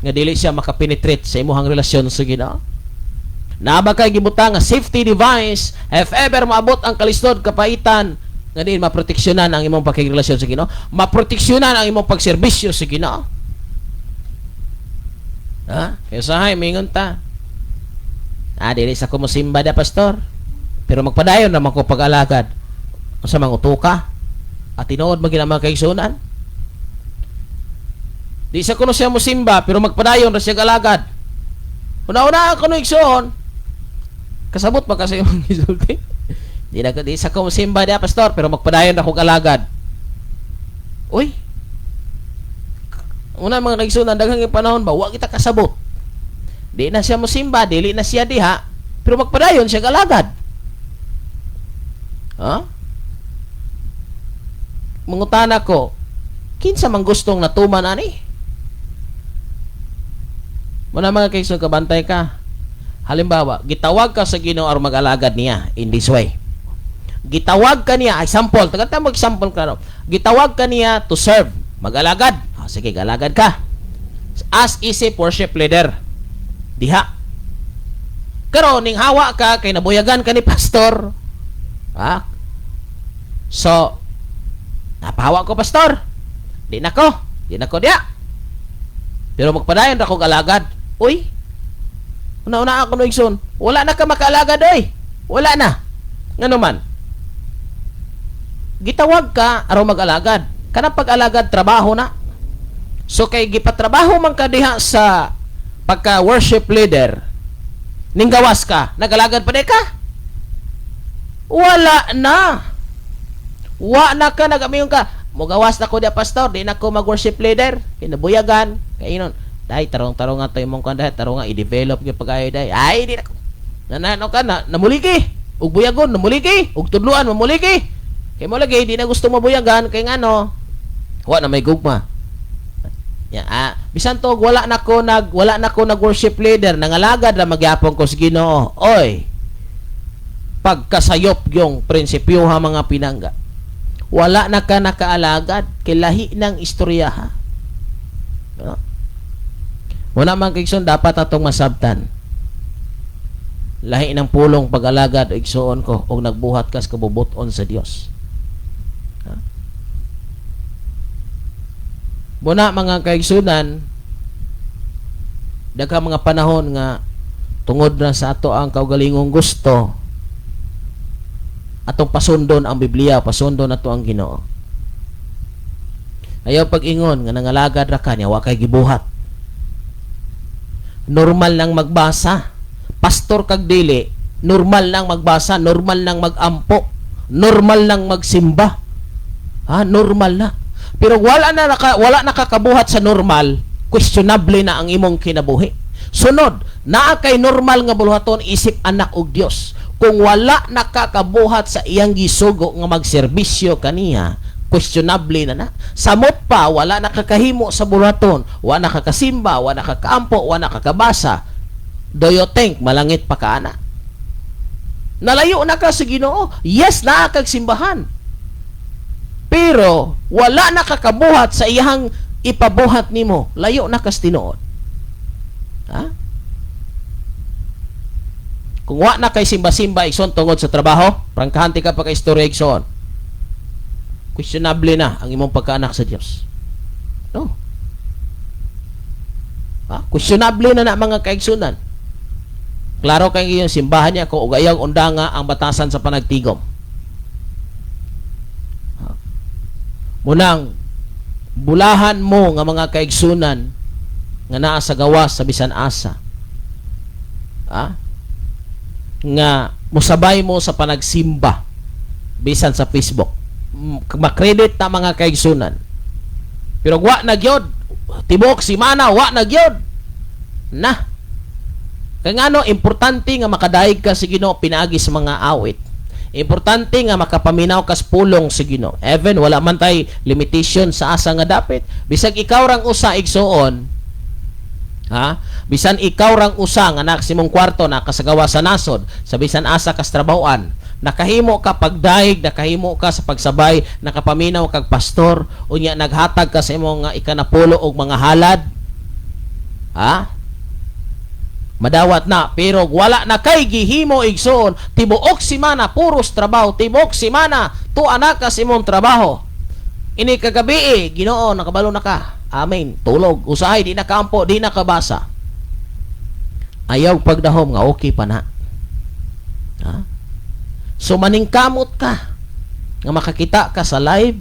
Speaker 5: nga dili siya makapenetrate sa imong relasyon sa Ginoo. Naa ba kay gibutang nga safety device if ever maabot ang kalisod, kapaitan, nga diin maproteksyonan ang imong pakigrelasyon sa Ginoo, maproteksyonan ang imong pagserbisyo sa Ginoo? Ha? Kaya sahay, mingon ta. Ah, dili sa ko mosimba da, pastor. Pero magpadayon naman ko pag-alagad. Unsa mang utuka? At tinuod man gina, mga kaigsunan. Di sa kuno siya mosimba pero magpadayon ra siya alagad. Una-una ako no, igsoon. Kasabot pa kasi imong gisulti. Di sa ko mosimba da, pastor, pero magpadayon ra kog alagad. Uy. Una, mga kaigsunan, daghang panahon ba wa kita kasabot. Di na siya mosimba, dili na siya diha, pero magpadayon siya alagad. Ha? Mangutana ko, kinsa man gustong natuman ani? Muna, mga kaigsoon, kabantay ka. Halimbawa, gitawag ka sa Ginoo aron mag-alagad niya in this way. Gitawag ka niya, example, tagata mag-example ka no. Gitawag ka niya to serve, mag-alagad. Ah, sige, galagad ka. As isip worship leader. Diha. Karon ning hawa ka kay nabuyagan ka ni pastor. Ha? So, napahawa ko, pastor. Di na ko. Di na ko diya. Pero magpadayon ra kog alagad. Uy. Una-una ako no, igsoon. Wala na ka makaalagad oy. Wala na. Ngano man? Gitawag ka aron mag-alagad. Kanang pag-alagad, trabaho na. So kay gipatrabaho man ka diha sa pagka worship leader, ninggawas ka, nagalagad pa di ka? Wala na. Wa na ka, nagamiyon ka. Mugawas na ko diha, pastor, di na ko mag-worship leader. Kinabuyagan, kainon. Dai, tarong-tarong nga to imong kan dai, tarong nga i-develop gyud pag-ayo dai. Ay, di na ko. Nanano ka na, namuliki. Ug buyagon, namuliki. Ug tudluan, mamuliki. Kay mo lagi, di na gusto mabuyagan, kay ngano, wa na may gugma. Ya, bisan to wala na ko nag worship leader, nangalagad ra magyapon ko sa Ginoo. Oy. Pagkasayop yung prinsipyo ha, mga pinangga. Wala na ka nakaalagad kay lahi ng istorya ha. No? Wala man, kaigsoon, dapat atong masabtan. Lahi ng pulong pag-alagad, igsoon ko, og nagbuhat kas kabubuton sa Dios. Ha? Muna, mga kaigsunan, daghang mga panahon nga tungod na sa ato ang kaugalingong gusto, atong pasundon ang Biblia, pasundon ato ang Ginoo. Ayaw pag-ingon nga nangalagad ra ka niya, wa kay gibuhat. Normal nang magbasa. Pastor kag dili, normal nang magbasa, normal nang magampo, normal nang magsimba. Ha, normal na. Pero wala nakakabuhat sa normal, questionable na ang imong kinabuhi. Sunod, naa kay normal nga buluhaton isip anak og Dios. Kung wala nakakabuhat sa iyang gisugo nga magserbisyo kaniya, questionable na na. Samot pa, wala nakakahimo sa buluhaton, wala nakakasimba, wala nakakaampo, wala nakakabasa. Do you think malangit pa ka ana? Nalayo na ka sa Ginoo. Yes, naa kag simbahan. Pero wala nakakabuhat sa iyang ipabuhat nimo. Layo na kas tinuod. Ha? Kung wa na kay simba-simba, igsoon, tungod sa trabaho, prangkahan ka pa kay istorya, igsoon. Questionable na ang imong pagkaanak sa Dios. No. Ha? Questionable na na, mga kaigsunan. Klaro kay yung simbahan niya kung ugayang undanga ang batasan sa panagtigom. Ha? Munang bulahan mo nga mga kaigsunan nga naa sa gawas sa bisan asa. Ha? Nga musabay mo sa panagsimba bisan sa Facebook. Makredit ta, mga kaigsunan. Pero wa na gyud tibuok simana, wa na gyud na. Kay ngano, importante nga makadaig ka sa Ginoo pinaagi sa mga awit. Importante nga makapaminaw kas pulong sa Ginoo. Even wala man tay limitation sa asa nga dapit. Bisag ikaw rang usa, igsuon, ha? Bisan ikaw rang usa nga naa sa imong kwarto, nakasagawa sa nasod, sa bisan asa kas trabahoan, nakahimo ka pagdaig, nakahimo ka sa pagsabay, nakapaminaw kag pastor, unya naghatag ka sa imong nga ikanapulo og mga halad. Ha? Madawat na, pero wala na kay gihimo, igsoon, tibuok simana puros trabaho, tibuok simana tuwa na ka sa imong trabaho. Ini kagabi eh, Ginoo nakabalo na ka. Amen. Tulog, usahay di na kaampo, di na kabasa. Ayaw pagdahom nga okay pa na. Ha? So maningkamot ka nga makakita ka sa live,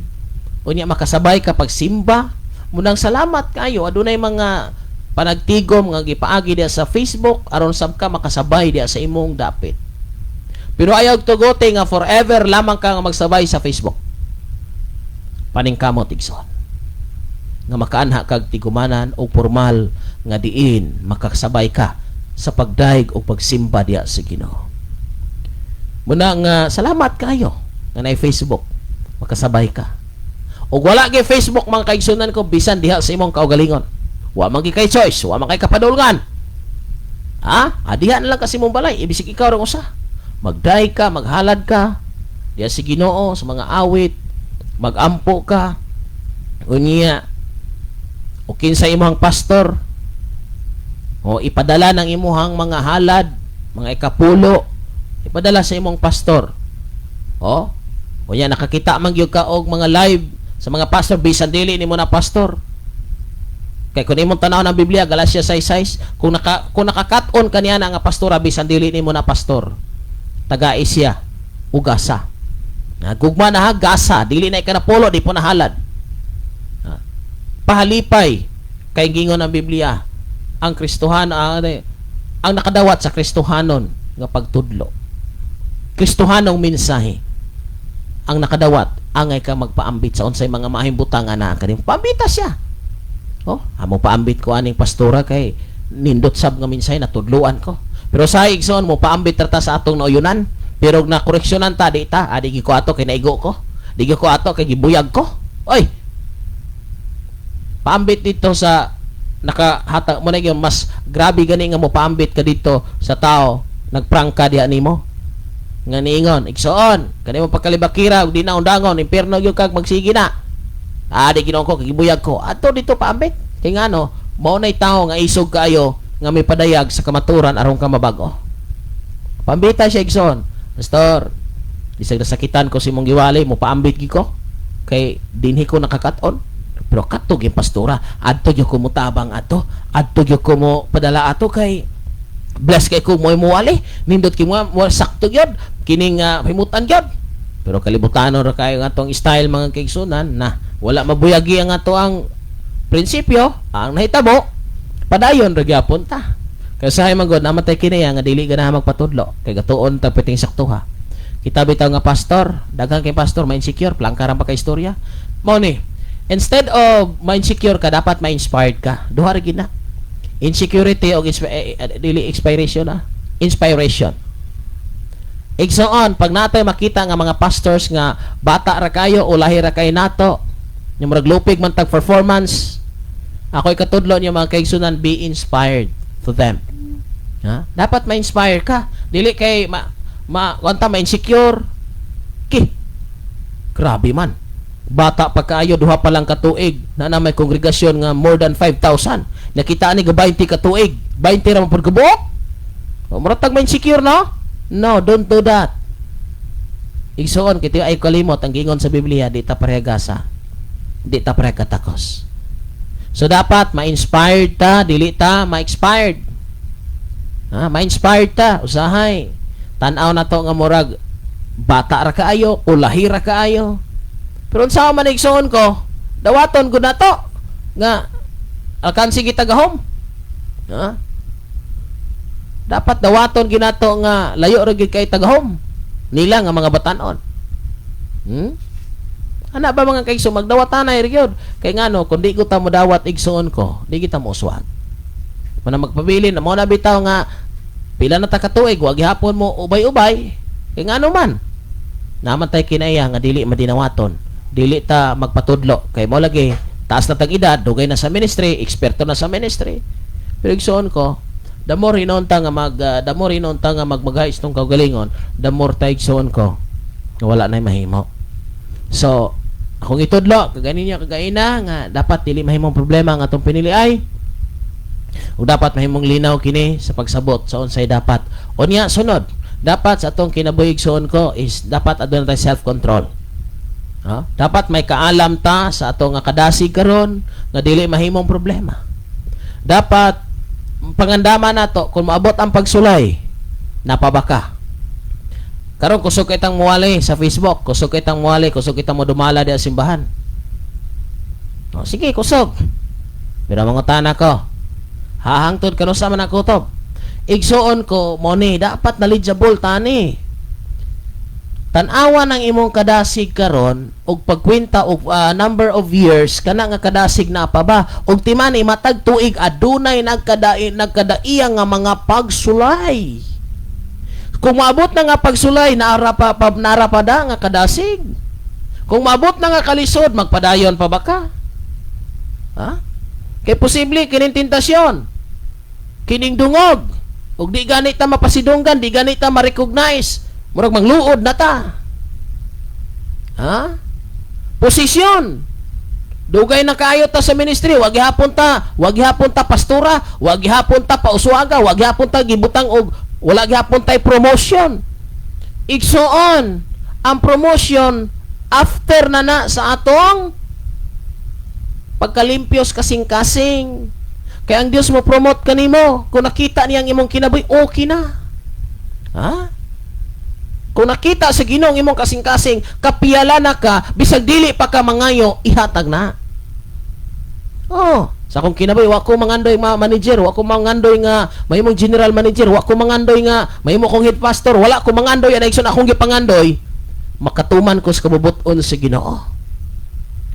Speaker 5: unya makasabay ka pagsimba. Munang salamat kayo adunay mga panagtigom nga gipaagi diya sa Facebook aron sab ka makasabay diya sa imong dapit. Pero ayaw tugote nga forever lamang ka nga magsabay sa Facebook. Paningkamot, igsoon, nga makaanha kag tigumanan o formal nga diin makasabay ka sa pagdaig o pagsimba diya sa Ginoo. Muna nga salamat kayo nga naay Facebook, makasabay ka. Ug wala gyud Facebook, mga kaigsunan ko, bisan diha sa imong kaugalingon. Wa man gyud kay choice, wa man kay kapadulngan. Ha? Adiha na lang kasi mong balay, ibisig ikaw rang usa. Magdaig ka, maghalad ka diha sa Ginoo sa mga awit, magampo ka. Unya o kinsa imong pastor o ipadala ng imuhang mga halad, mga ikapulo, ipadala sa imong pastor. O, unya nakakita man gyud ka og mga live sa mga pastor bisan dili nimo na pastor. Kay kung imong tan-aw ng Biblia, Galatia 6:6, kung nakakat-on kaniya na nga pastora bisan dili nimo na pastor, tagai siya ugasa. Na gugma na ha, gasa, dili na ikanapulo, di po nahalad. Magpahalipay kay gingon ang Biblia, ang Kristohano ang nakadawat sa Kristohanon nga pagtudlo. Kristohanong mensahe ang nakadawat angay ka magpaambit sa unsay mga maayong butang nga naa kanim. Paambita siya. Oh, amo paambit ko aning pastora kay nindot sab nga mensahe natudloan ko. Pero sa igsoon mo paambit ra ta sa atong nauyunan, pero na koreksyonan ta di ta, adi gi ko ato kay naigo ko. Di ko ato kay gibuyag ko. Oy. Paambit dito sa nakahatag mo na yung mas grabe gani nga mo paambit ka dito sa tao nagprangka diha nimo nga niingon, "Igsoon, kani mo pagkalibakira ug di na undangon, impierno gyud kag magsige na." Ah, di Ginoo ko kagibuyag ko ato dito paambit kay ngano mao nay tawo nga isog kaayo nga may padayag sa kamaturan aron ka mabago. Paambita siya, igsoon. "Pastor, bisag nasakitan ko si mong giwali, mo paambit gi ko kay dinhi ko nakakaton." Pero kadto gyud pastora, adto gyud ko motabang ato, adto gyud ko mo padala ato kay bless kay ko mo muwali, nindot kay mo mo sakto gyud kining himutan gyud. Pero kalibutanon ra kayo nga atong style, mga kaigsunan, na wala mabuyagi ang ato ang prinsipyo. Ang nahitabo, padayon ra gyapon ta. Kay usahay man gud namatay kini nga dili ganahan magpatudlo kay gatuon ta piting saktuha. Kita bitaw nga pastor, daghan kay pastor ma-insecure, plangka pa kay istorya. Mao ni, instead of ma-insecure ka, dapat ma-inspired ka. Duha ra gid na. Insecurity o dili expiration, ah. Inspiration. Igsoon, pag natay makita nga mga pastors nga bata ra kayo o lahi ra kayo nato, yung murag lupig man tag performance, ako'y katudlo niyo, mga kaigsunan, be inspired to them. Ha? Dapat ma-inspire ka. Dili kay ma ma kwanta ma-insecure. Ki. Grabe man. Bata pa kaayo, duha pa lang katuig, na may kongregasyon nga more than 5,000. Nakita ni ga 20 ka tuig. 20 ra man pud kabuok. O, murag tag ma-insecure, no? No, don't do that. Igsoon, kita ay kalimot ang giingon sa Biblia, di ta parehagasa. Di ta pareha katakos. So dapat ma-inspired ta, dili ta ma-expired. Ha, ma-inspired ta, usahay. Tan-aw na to nga murag bata ra kaayo o lahi ra kaayo. Pero unsa man, igsoon ko, dawaton gud na to nga alkansi kita gahom. Ha? Dapat dawaton ginato nga layo ra gyud kay tagahom nila nga mga batanon. Ana ba, mga kaigsoon, magdawatanay ra gyud. Kay ngano, kung di ko ta modawat, igsoon ko, di kita mouswag. Mana magpabilin na mo na bitaw nga pila na ta katuig wa gihapon mo ubay-ubay. Kay ngano man? Naman tay kinaiya nga dili madinawaton. Dili ta magpatudlo kay mo lagi taas na tag edad, dugay na sa ministry, eksperto na sa ministry. Pero igsoon ko, the more hinuon ta nga magmagay tong kaugalingon, the more ta, igsoon ko, nga wala na mahimo. So, akong itudlo, kaganin niya kagaina nga dapat dili mahimong problema ang atong pinili ay ug dapat mahimong linaw kini sa pagsabot sa unsay dapat. Unya sunod, dapat sa atong kinabuhi, igsoon ko, is dapat aduna tay self-control. Ha? Dapat may kaalam ta sa atong nga kadasig karon nga dili mahimong problema. Dapat pangandama nato kung maabot ang pagsulay, napabaka. Karon kusog kay tang muwali sa Facebook, kusog kay tang muwali, kusog kitang modumala di simbahan. O, sige, kusog. Pero mangutana ko, hahangtod kanu sa man ang kutob? Igsoon ko, mo ni, dapat knowledgeable tani. Tan-awa ng imong kadasig karon og pagkwenta og number of years kana nga kadasig na pa ba og timani matag tuig adunay nagkadaiya nga mga pagsulay. Kung maabot na nga pagsulay, naara pa da nga kadasig. Kung maabot na nga kalisod, magpadayon pa ba ka? Ha? Kay posible kining tentasyon. Kining dungog. Ug di ganit ta mapasidunggan, di ganit ta ma-recognize. Murag mangluod na ta. Ha? Posisyon. Dugay na kaayo ta sa ministry, wag gihapon ta pastora, wag gihapon ta pauswaga, wag gihapon ta gibutang og wala gihapon tay promotion. Igsoon, ang promotion after na na sa atong pagkalimpios kasing-kasing. Kaya ang Dios mo promote kanimo kung nakita niya ang imong kinabuhi, okay na. Ha? Kung nakita sa Ginoo ang imong kasing-kasing, kapiyala na ka, bisag dili pa ka mangayo, ihatag na. Oh, sa akong kinabuhi wa ko mangandoy ma manager, wa ko mangandoy nga mahimong general manager, wa ko mangandoy nga mahimo kong head pastor, wala ko mangandoy ana, igsoon. Akong gipangandoy makatuman ko sa kabubut-on sa Ginoo.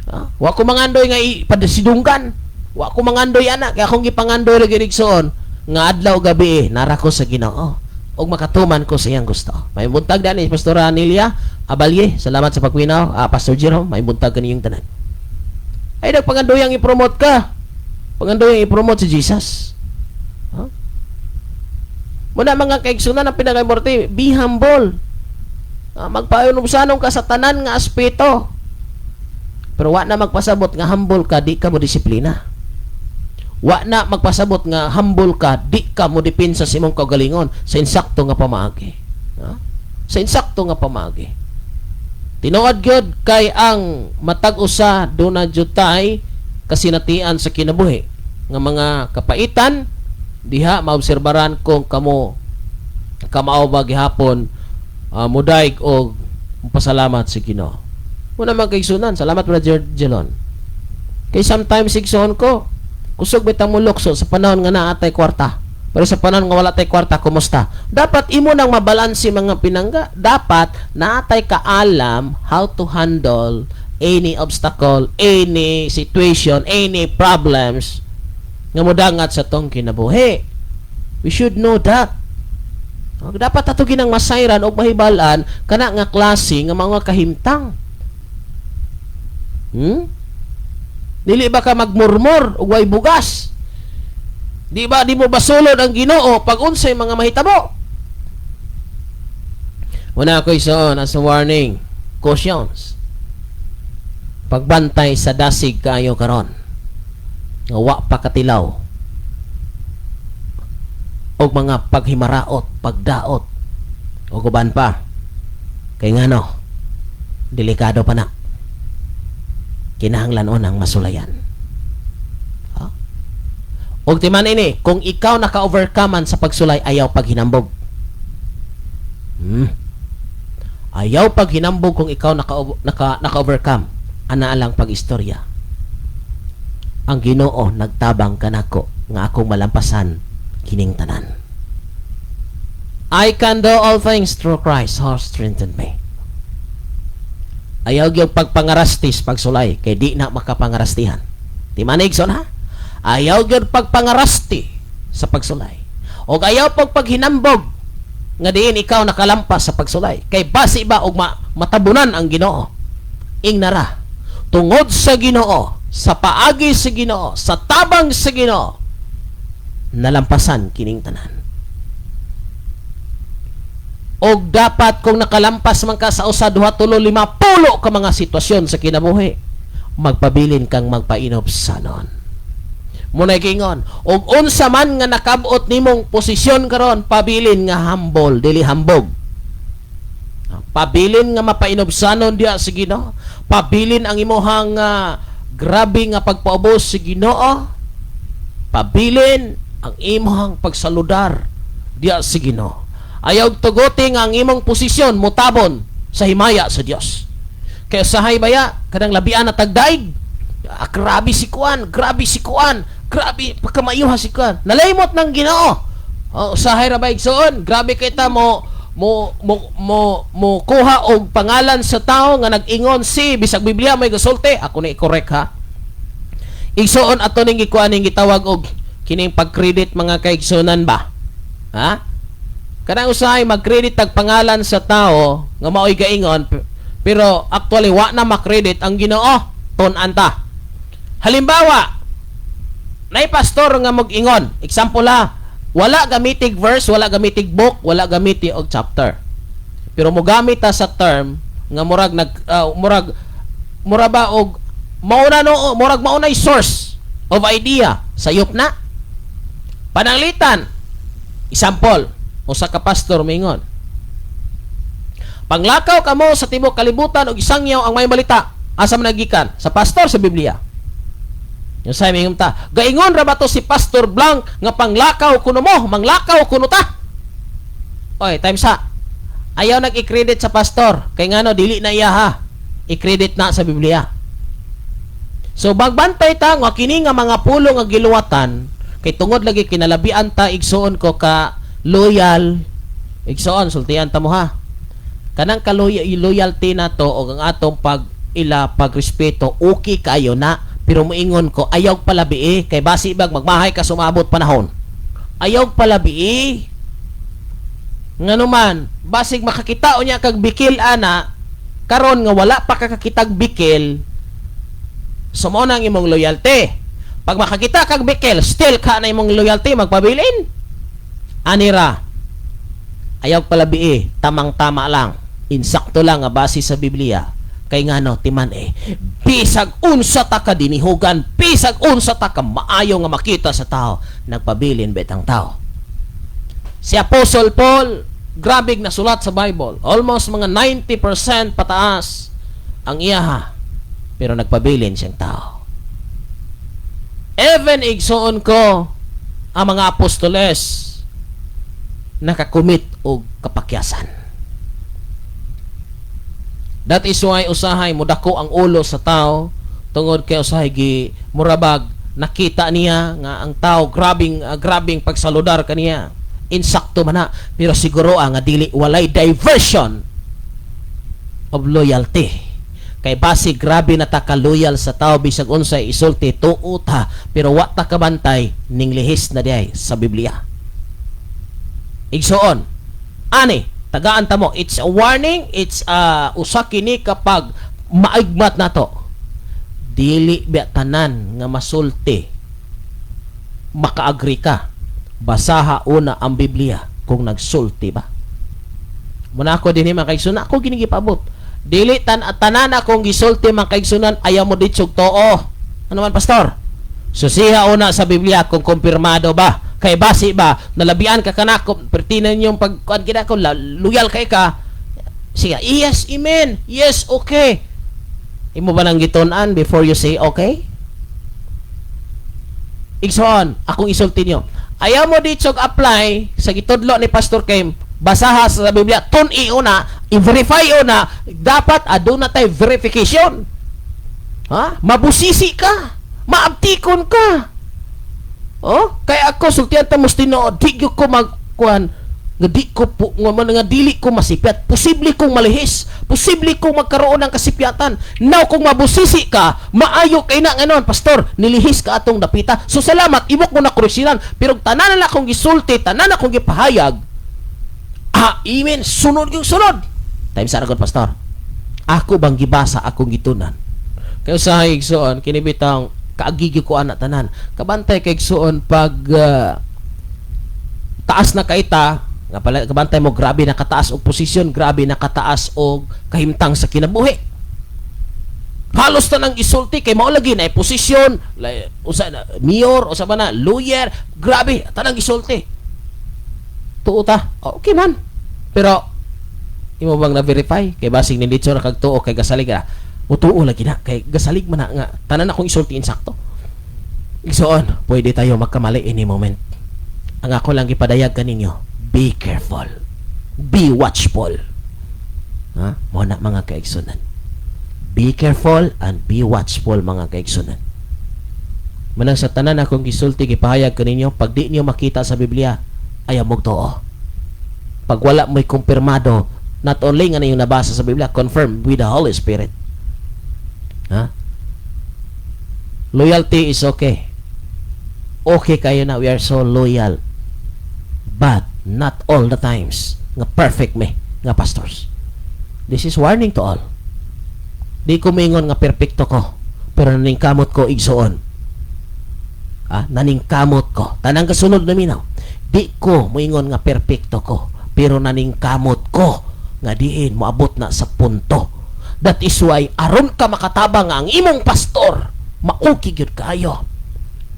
Speaker 5: Ah, wa ko mangandoy nga ipasidunggan. Wa ko mangandoy ana, kay akong gipangandoy ra gyud, igsoon, nga adlaw gabi nara ko sa Ginoo ug makatuman ko sa iyang gusto. May buntag dani, Pastora Nelia Abalye, salamat sa pagminaw. Ah, Pastor Jerome, may buntag kaniyong tanan. Ay nagpangandoyang i-promote ka. Pangandoyang i-promote si Jesus. Huh? Muna, mga kaigsunan, ang pinaka-importante, be humble. Ah, magpaunubsanon ka sa tanan nga aspeto. Pero wa na magpasabot nga humble ka, di ka mo disiplina. Wa na magpasabot nga humble ka, di ka mo depensa sa imong kaugalingon sa insakto nga pamaagi. Ha? Sa insakto nga pamaagi. Tinuod gyud kay ang matag usa duna jud tay kasinatian sa kinabuhi nga mga kapaitan diha maobserbaran kung kamo kamao ba gihapon mudaig og pasalamat sa Ginoo. Muna, mga kaigsunan, salamat, Brother Jelon. Kay sometimes, igsoon ko, kusog bitang mo lukso sa panahon nga naa tay kwarta. Pero sa panahon nga wala tay kwarta, kumusta? Dapat imo nang mabalanse, mga pinangga. Dapat naatay kaalam how to handle any obstacle, any situation, any problems nga modangat sa tong kinabuhi. We should know that. Oh, dapat ato ginang masayran og mahibal-an kana nga klase nga mga kahimtang. Dili ba ka magmurmur og way bugas? Di ba di mo basulod ang Ginoo pag unsay mga mahitabo? Una ko, igsoon, as a warning, cautions. Pagbantay sa dasig kaayo karon. Nga wa pa katilaw og mga paghimaraot, pagdaot o uban pa. Kay ngano? Delikado pa na. Kinahanglan ang masulayan. Ha? Og timan ini, kung ikaw naka-overcome sa pagsulay, ayaw paghinambog. Ayaw paghinambog kung ikaw naka naka naka-overcome. Ana lang pag-istorya. Ang Ginoo nagtabang kanako nga akong malampasan kining tanan. I can do all things through Christ who strengthened me. Ayaw gyud pagpangarastis pagsulay kay di na makapangarastihan. Di man, igsoon, ha? Ayaw gyud pagpangarasti sa pagsulay. Og ayaw pag paghinambog nga diin ikaw nakalampas sa pagsulay kay basi ba og matabunan ang Ginoo. Ingnara, tungod sa Ginoo, sa paagi sa Ginoo, sa tabang sa Ginoo, nalampasan kining tanan. Og dapat kung nakalampas man ka sa usa, duha, tulo, lima, pulo ka mga sitwasyon sa kinabuhi, magpabilin kang magpainobsanon. Muna'y giingon, og unsa man nga nakabot nimong posisyon karon, pabilin nga humble, dili hambog. Pabilin nga mapainobsanon diha sa Ginoo. Pabilin ang imuhang grabe nga pagpaubos sa Ginoo. Pabilin ang imuhang pagsaludar diha sa Ginoo. Ayaw tuguti nga ang imong posisyon mutabon sa himaya sa Dios. Kaya sahay baya kanang labian na tagdaig. Ah, grabe si Kuan, grabe si Kuan, grabe pagkamayuha si Kuan. Nalaymot ng Ginoo. Oh, usahay ra ba, igsoon? Grabe kita mo kuha og pangalan sa tao nga nag-ingon si bisag Biblia may gasulti. Ako ni i-correct ha. Igsoon, ato ning gikuha ning gitawag og kining pag-credit, mga kaigsunan ba? Ha? Kanang usahay mag-credit tag pangalan sa tao nga maoy gaingon pero actually wa na ma-credit ang Ginoo, tun-an ta. Halimbawa, nay pastor nga mag-ingon, example ha, wala gamitig verse, wala gamitig book, wala gamiti og chapter. Pero mogamit ta sa term nga murag nag murag mura ba og mauna no, murag maunay source of idea, sayop na. Pananglitan, example, usa ka pastor mingon, "Panglakaw kamo sa tibuok kalibutan ug isangyaw ang may balita." Asa man nagikan? Sa pastor, sa Biblia? Yung sa mingon ta, "Gaingon ra ba to si Pastor Blanc nga panglakaw kuno mo, manglakaw kuno ta?" Oy, time sa. Ayaw nag-i-credit sa pastor kay ngano dili na iya ha. I-credit na sa Biblia. So magbantay ta nga kini nga mga pulong nga giluwatan kay tungod lagi kinalabian ta, igsuon ko, ka loyal. Igsuon, sultian ta mo ha. Kanang ka loyalty na to o ang atong pag ila, pagrespeto, okay kayo na, pero moingon ko, ayaw palabi eh, kay basi bag magmahay ka sumabot panahon. Ayaw palabi eh. Ngano man, basig makakita unya kag bikil ana karon nga wala pa ka kakitag bikil, so mao na ang imong loyalty. Pag makakita kag bikil, still ka na imong loyalty magpabilin anira. Ayaw palabi eh, tamang-tama lang, insakto lang nga base sa Biblia. Kay ngano timan eh, bisag unsa ta ka dinihugan, bisag unsa ta ka maayo nga makita sa tao, nagpabilin betang tao. Si Apostle Paul, grabig na sulat sa Bible, almost mga 90% pataas ang iyaha, pero nagpabilin siyang tao. Even, igsuon ko, ang mga apostoles nakakomit og kapakyasan. That is why usahay mudako ang ulo sa tao tungod kay usahay gi murabag nakita niya nga ang tao grabing pagsaludar kaniya. Insakto man na, pero siguro ang nga dili walay diversion of loyalty, kay basi grabe na ta ka loyal sa tao, bisag unsay isulti tuo ta, pero wa ta kabantay ning lihis na diay sa Biblia. Igsuon, ani tagaan ta mo, it's a warning, it's a usa kini kapag maigmat nato. Dili biya tanan nga masulti maka-agree ka. Basaha una ang Biblia kung nagsulti ba. Muna ako din mga kaigsunan, ako gini gipabot. Dili tanan akong gisulti, mga kaigsunan, ayaw mo ditsog too. Ano man, pastor? Susiha una sa Biblia kung kumpirmado ba. Kay basi ba nalabian ka kanako, pertinan yung pag kuan kita ko loyal kay ka. Sige, yes, amen. Yes, okay. Imo ba nang gitun-an before you say okay? Igsoon, akong isulti niyo. Ayaw mo ditsog apply sa gitudlo ni Pastor Kim, basaha sa Biblia, tun-i una, i-verify una, dapat aduna tay verification. Ha? Mabusisi ka. Maabtikon ka. Oh, kaya ako sultian ta mos tinuod, di gyud ko mag kuan nga di ko po nga, man, nga dili ko masipyat. Posible kong malihis, posible kong magkaroon ng kasipyatan. Now kung mabusisi ka, maayo kay na nganon, pastor, nilihis ka atong dapita. So salamat, imo ko na koreksinan, pero tanan na akong gisulti, tanan akong gipahayag, ah, amen, sunod yung sunod. Time sa ragon, pastor. Ako bang gibasa, akong gitunan. Kaya sa igsoon, kini bitang kaagigi ko ana tanan. Kabantay kay igsoon pag taas na kaita, nga pala kabantay mo grabe na kataas og posisyon, grabe na kataas og kahimtang sa kinabuhi. Halos tanang isulti kay mao lagi na posisyon, usa na mayor, usa ba na lawyer, grabe tanang isulti. Tuo ta. Okay man. Pero imo bang na-verify? Kay basig ni ditso ra kag tuo kay gasalig ka. Mutuo lagi na kay gasalig man na nga tanan akong isulti insakto. Igsoon, pwede tayo magkamali any moment. Ang ako lang gipadayag kaninyo, be careful. Be watchful. Ha? Mo na, mga kaigsunan. Be careful and be watchful, mga kaigsunan. Manang sa tanan akong gisulti, gipahayag kaninyo, pag di niyo makita sa Biblia, ayaw mo tuo. Pag wala mo'y kumpirmado, not only nga na yung nabasa sa Biblia, confirm with the Holy Spirit. Ha? Loyalty is okay. Okay kayo na we are so loyal. But not all the times nga perfect me nga pastors. This is warning to all. Di ko mingon nga perpekto ko, pero naningkamot ko, igsoon. Ah, naningkamot ko. Tanang kasunod na minaw. Di ko moingon nga perpekto ko, pero naningkamot ko nga diin moabot na sa punto. That is why aron ka makatabang nga ang imong pastor, mauki gyud kayo.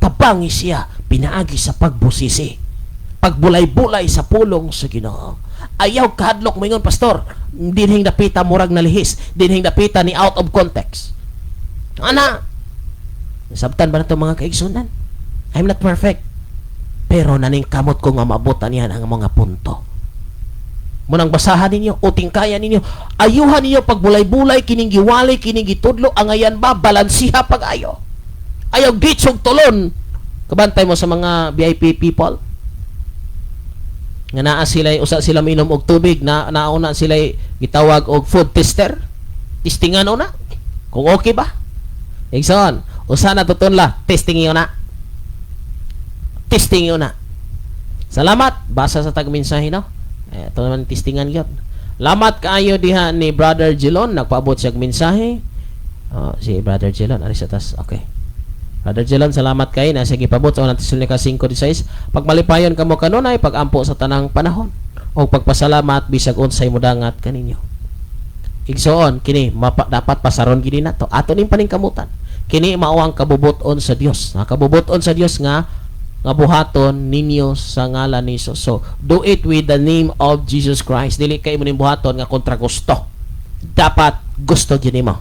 Speaker 5: Tabangi siya pinaagi sa pagbusisi, pagbulay-bulay sa pulong sa Ginoo. Ayaw kahadlok moingon, "Pastor, dinhing dapita murag nalihis, dinhing dapita ni out of context." Ana, sabtan ba na ito, mga kaigsunan? I'm not perfect. Pero naningkamot ko nga maabutan niyan ang mga punto. Munang basahan ninyo, uting kaya ninyo, ayuhan ninyo pagbulay-bulay, kining giwali, kining gitudlo, angayan ba, balansiha pag-ayo. Ayaw gitsog tulon. Kabantay mo sa mga VIP people. Nga naa sila, usa sila minom og tubig na nauna sila gitawag og food tester. Testingan una kung okay ba. Igsoon, usa na tutunla, testing yun na. Testing yun na. Salamat. Basa sa tagmensahe, no? Eh, ito naman testingan yun. Lamat kaayo diha ni Brother Jelon. Nagpaabot siya og mensahe. Oh, si Brother Jelon. Ari sa tas. Okay. Brother Jelon, salamat kay na sige pabot sa unang Tesalonica 5:16. Pagmalipayon kamo kanunay pagampo sa tanang panahon o pagpasalamat bisag unsay mudangat kaninyo. Igsoon, kini mapa, dapat pasaron gini nato. Ato ning paningkamutan. Kini mao ang kabubuton sa Dios. Nga kabubuton sa Dios nga nga buhaton ninyo sa ngalan ni Jesus. So, do it with the name of Jesus Christ. Dili kay mo ning buhaton nga kontra gusto. Dapat gusto gyud nimo.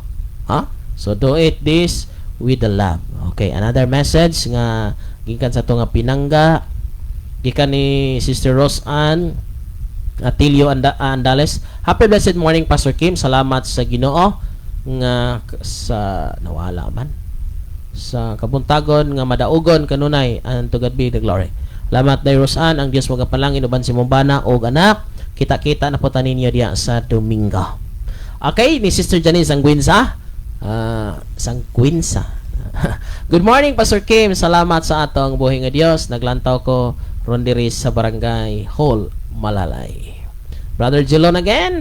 Speaker 5: Ha? So, do it this with the love. Okay, another message nga gikan sa ato nga pinangga, gikan ni Sister Rose Ann Atilio Andales. Happy blessed morning, Pastor Kim. Salamat sa Ginoo nga sa nawala man sa kabuntagon nga madaugon kanunay, and to God be the glory. Salamat day, Rosan, ang Dios magapalangin uban si imong bana og anak. Kita-kita na po ta ninyo diya sa Domingo. Okay, ni Sister Janice Sangguinsa. Ah, Sangguinsa. Good morning, Pastor Kim. Salamat sa atong buhi nga Dios. Naglantaw ko ron diri sa Barangay Hall, Malalay. Brother Jelon again.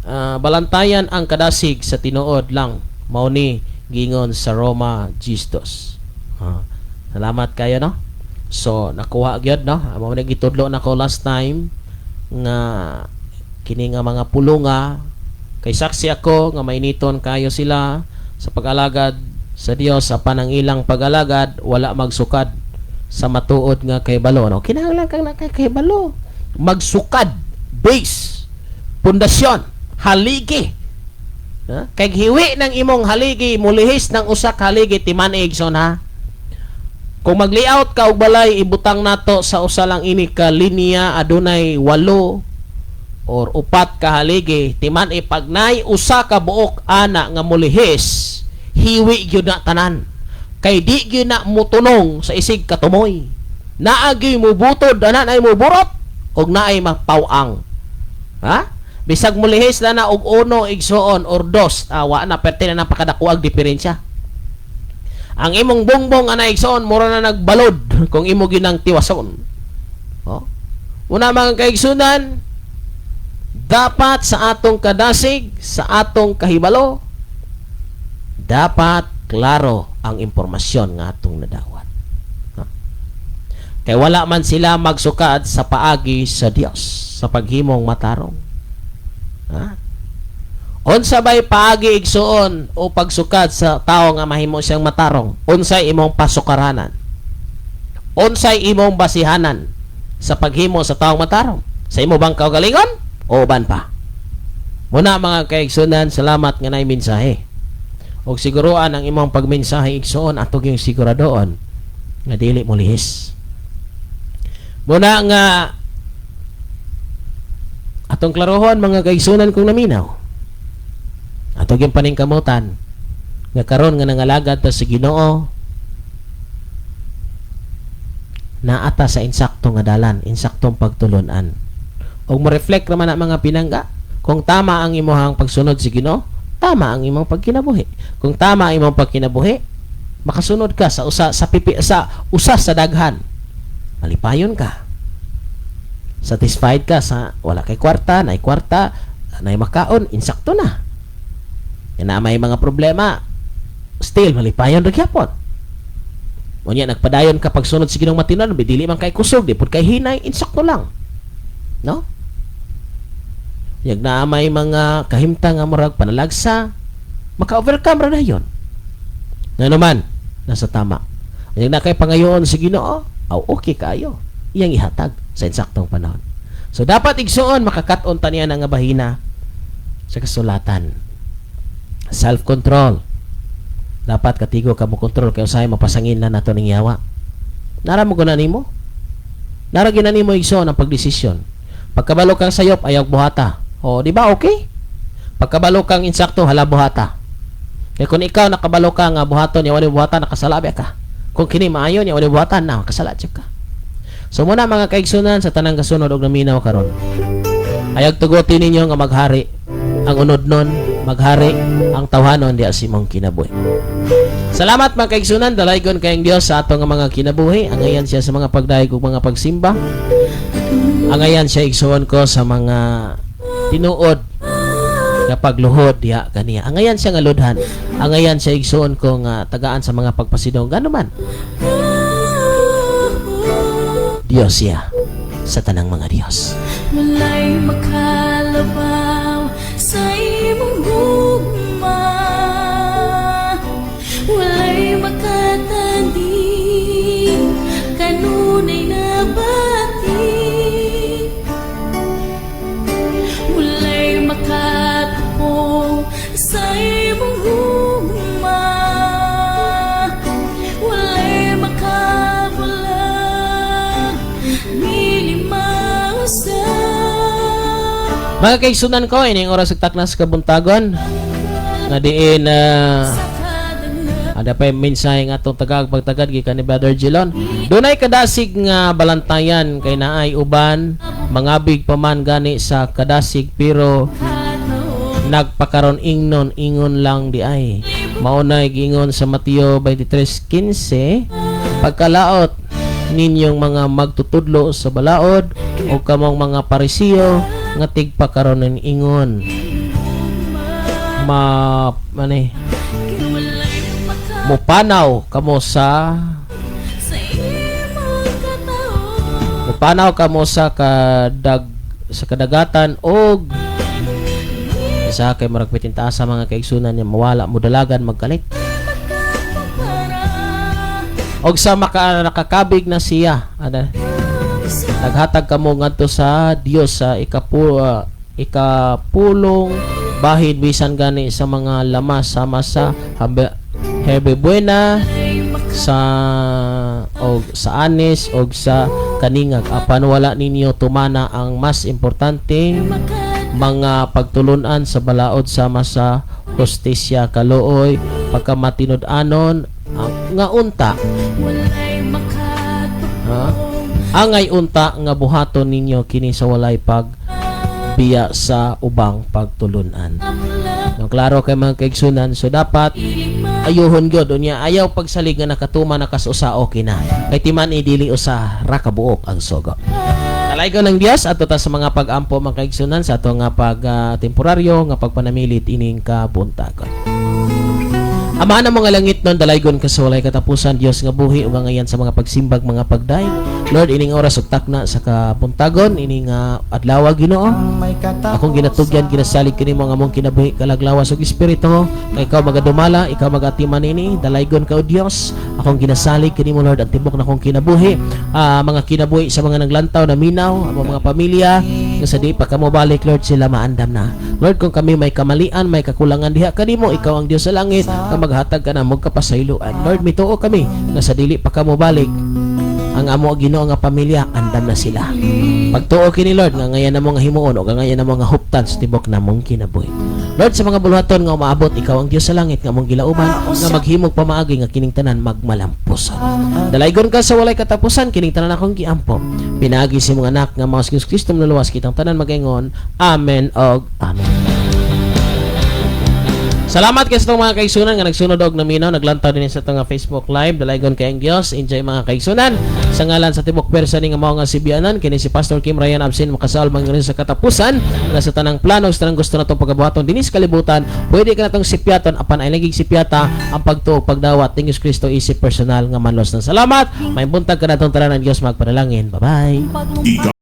Speaker 5: Ah, balantayan ang kadasig sa tinuod lang, mao ni gingon sa Roma Jesus. Ah, salamat kayo, no. So nakuha gyud, no. Mao ni gitudlo nako last time nga kini nga mga pulunga, kay saksi ako nga mainiton kayo sila sa pag-alagad sa Dios, apan ang ilang pag-alagad wala magsukad sa matuod nga kahibalo, no. Kinahanglan kang nakakahibalo, magsukad, base, pundasyon, haligi. Ha? Kay hiwi ng imong haligi, mulihis ng usa ka haligi, timan-ig son, ha. Kung mag-layout ka og balay, ibutang nato sa usa lang ini ka linya, adunay walo or upat ka haligi, timan-i pag nay usa ka buok ana nga mulihis, hiwi gyud na tanan. Kay di gyud na mutunong sa isig katumoy. Naa gyud mubutod ana, naay muburot og naay mapawang. Ha? Bisag mulihis na na og uno, igsoon, or dos, wa na perte na napakadakuag diferensya. Ang imong bongbong ana, igsoon, mura na nagbalod kung imo ginang tiwason. Oh. Una, mga kaigsunan, dapat sa atong kadasig, sa atong kahibalo, dapat klaro ang impormasyon nga atong nadawat. Ha? Kay wala man sila magsukad sa paagi sa Dios sa paghimong matarong. Ha? Unsa bay paagi, igsuon, o pagsukad sa tao nga mahimo siyang matarong? Unsay imong pasukaranan? Unsay imong basihanan sa paghimo sa taong matarong? Sa imo bang kaugalingon o uban pa? Muna, mga kaigsunan, salamat nga naay mensahe. Og siguruan ang imong pagmensahe, igsuon, ato yung siguradoon nga dili mo lihis. Muna nga atong klarohon, mga kaigsunan, kung naminaw. Ato gyud paningkamutan nga karon nga nangalagad ta sa Ginoo, naata sa insakto nga dalan, insaktong pagtulunan. Og mo-reflect naman ang mga pinangga, kung tama ang imuhang pagsunod sa Ginoo, tama ang imong pagkinabuhi. Kung tama ang imong pagkinabuhi, makasunod ka sa usa sa pipi, sa usa sa daghan. Malipayon ka. Satisfied ka sa wala kay kwarta, nay kwarta, nay makaon, insakto na. Yan na may mga problema, still malipayon ra gyapon. Unya nagpadayon ka pagsunod sa Ginoong matinuod, dili man kay kusog, di pud kay hinay, insakto lang. No? Yag na may mga kahimtang nga murag panalagsa, maka-overcome ra dayon. Nga naman, nasa tama. Yag na kay pangayoon sa Ginoo, aw okay kayo. Iyang ihatag sa insaktong panahon. So dapat, igsuon, makakat-on ta niya nga bahina sa kasulatan. Self-control. Dapat katigo ka mo kontrol kay usahay mapasangin na nato ning yawa. Nara mo guna nimo? Nara gina nimo, igsuon, ang pagdesisyon. Pagkabalo kang sayop, ayaw buhata. O, di ba okay? Pagkabalo kang insakto, hala buhata. Kaya kung ikaw nakabalo ka nga buhaton niya, wala buhatan, nakasala ka. Kung kini maayo niya, wala buhatan na, nakasala jud ka. So muna, mga kaigsunan, sa tanang kasunod og naminaw karon. Ayag tuguti ninyo nga maghari ang unodnon, maghari ang tawhanon diha sa imong kinabuhi. Salamat, mga kaigsunan, dalaygon kayong Dios sa atong nga mga kinabuhi. Angayan siya sa mga pagdayeg ug mga pagsimba. Angayan siya, igsuon ko, sa mga tinuod nga pagluhod diha kaniya. Angayan siya nga lodhan. Angayan siya, igsuon ko, nga tagaan sa mga pagpasidong gano man. Dios siya sa tanang mga Dios.
Speaker 1: Walay makalabaw sa imong gugma. Walay makatanding kanunay nabati. Walay makatupong sa imong gugma. Walay makabulag dili mausab.
Speaker 5: Mga kaigsunan ko, ining oras ug taknas kabuntagon nga diin ada pa yung mensahe nga atong tagag pagtagad gikan ni Brother Jilon. Dunay kadasig nga balantayan kay naay uban mangabig pa man gani sa kadasig pero nagpakaron ingnon ingon lang di ay. Maunay giingon sa Mateo 23:15, "Pagkalaot ninyong mga magtutudlo sa balaod o kamong mga Parisiyo nga tigpakaron ng ingon." Ma mani mupanaw kamo sa mupanaw kamo sa kadag sa kadagatan og isa kay murag pitintaasa, mga kaigsunan niya, mawala mo dalagan magkalit og sa maka nakakabig na siya ana naghatag kamo ngadto sa Dios sa ikapulong bahin bisan gani sa mga lamas sama sa herbe buena sa og sa anis og sa kaningag, apan wala ninyo tumana ang mas importante mga pagtulunan sa balaod sama sa hustisya, kaluoy, pagkamatinud-anon. Ang nga unta, ha? Angay unta nga buhaton ninyo kini sa walay pag biya sa ubang pagtulunan. No, klaro kay, mga kaigsunan. So dapat ayuhon gyud unya, ayaw pagsalig nga nakatuma na kas usa, okay na. Kay timan dili usa ra ka buok ang sugo. Dalaygon ng Dios ato ta sa mga pag-ampo, mga kaigsunan, sa ato nga pag temporaryo nga pagpanamilit ining kabuntagon. Ama ng mga langit nun, dalaygon ka sa walay katapusan, Dios nga buhi ug angayan sa mga pagsimbag, mga pagdayeg. Lord, ining oras ug takna sa kabuntagon, ining adlaw, Ginoo. Akong ginatugyan, ginasalig kini mo ang among kinabuhi, kalaglawas ug espiritu. Kay ikaw magadumala, ikaw magatiman ini, dalaygon ka, o Dios. Akong ginasalig kini mo, Lord, ang tibok na akong kinabuhi. Mga kinabuhi sa mga naglantaw na minaw, ang mga pamilya, nga sa di pa kamo balik, Lord, sila maandam na. Lord, kung kami may kamalian, may kakulangan diha kanimo, ikaw ang Dios sa langit, nga maghatag ka na mo kapasayloan. Lord, mituo kami nga sa dili pa kamo balik, ang amo, Ginoo, nga pamilya andam na sila. Pagtuo kini, Lord, nga ngayan na nga himuon o nga ngayan na nga huptan sa tibok namong kinabuhi. Lord, sa mga buluhaton nga umaabot, ikaw ang Dios sa langit nga among gilauman nga maghimog pamaagi nga kining tanan magmalampuson. Dalaygon ka sa walay katapusan, kining tanan akong giampo. Pinaagi sa imong anak nga mao si Jesus Kristo nuluwas kitang tanan, magaingon, Amen og Amen. Salamat kay sa itong mga kaigsunan nga nagsunod og naminaw, naglantaw din sa itong Facebook Live. Dalaygon kay ang Dios. Enjoy, mga kaigsunan. Sa ngalan sa tibok persa ni nga mao nga sibianan, kini si Pastor Kim Ryan Absin makasaol man sa katapusan nga sa tanang plano, sa tanang gusto natong pagabuhaton dinis kalibutan, pwede ka natong sipyaton, apan ay laging sipyata ang pagtuo, pagdawat ni Jesus Kristo isip personal nga manlos ng salamat. May buntag ka natong tanan, ang Dios magpanalangin. Bye-bye.
Speaker 2: Ikaw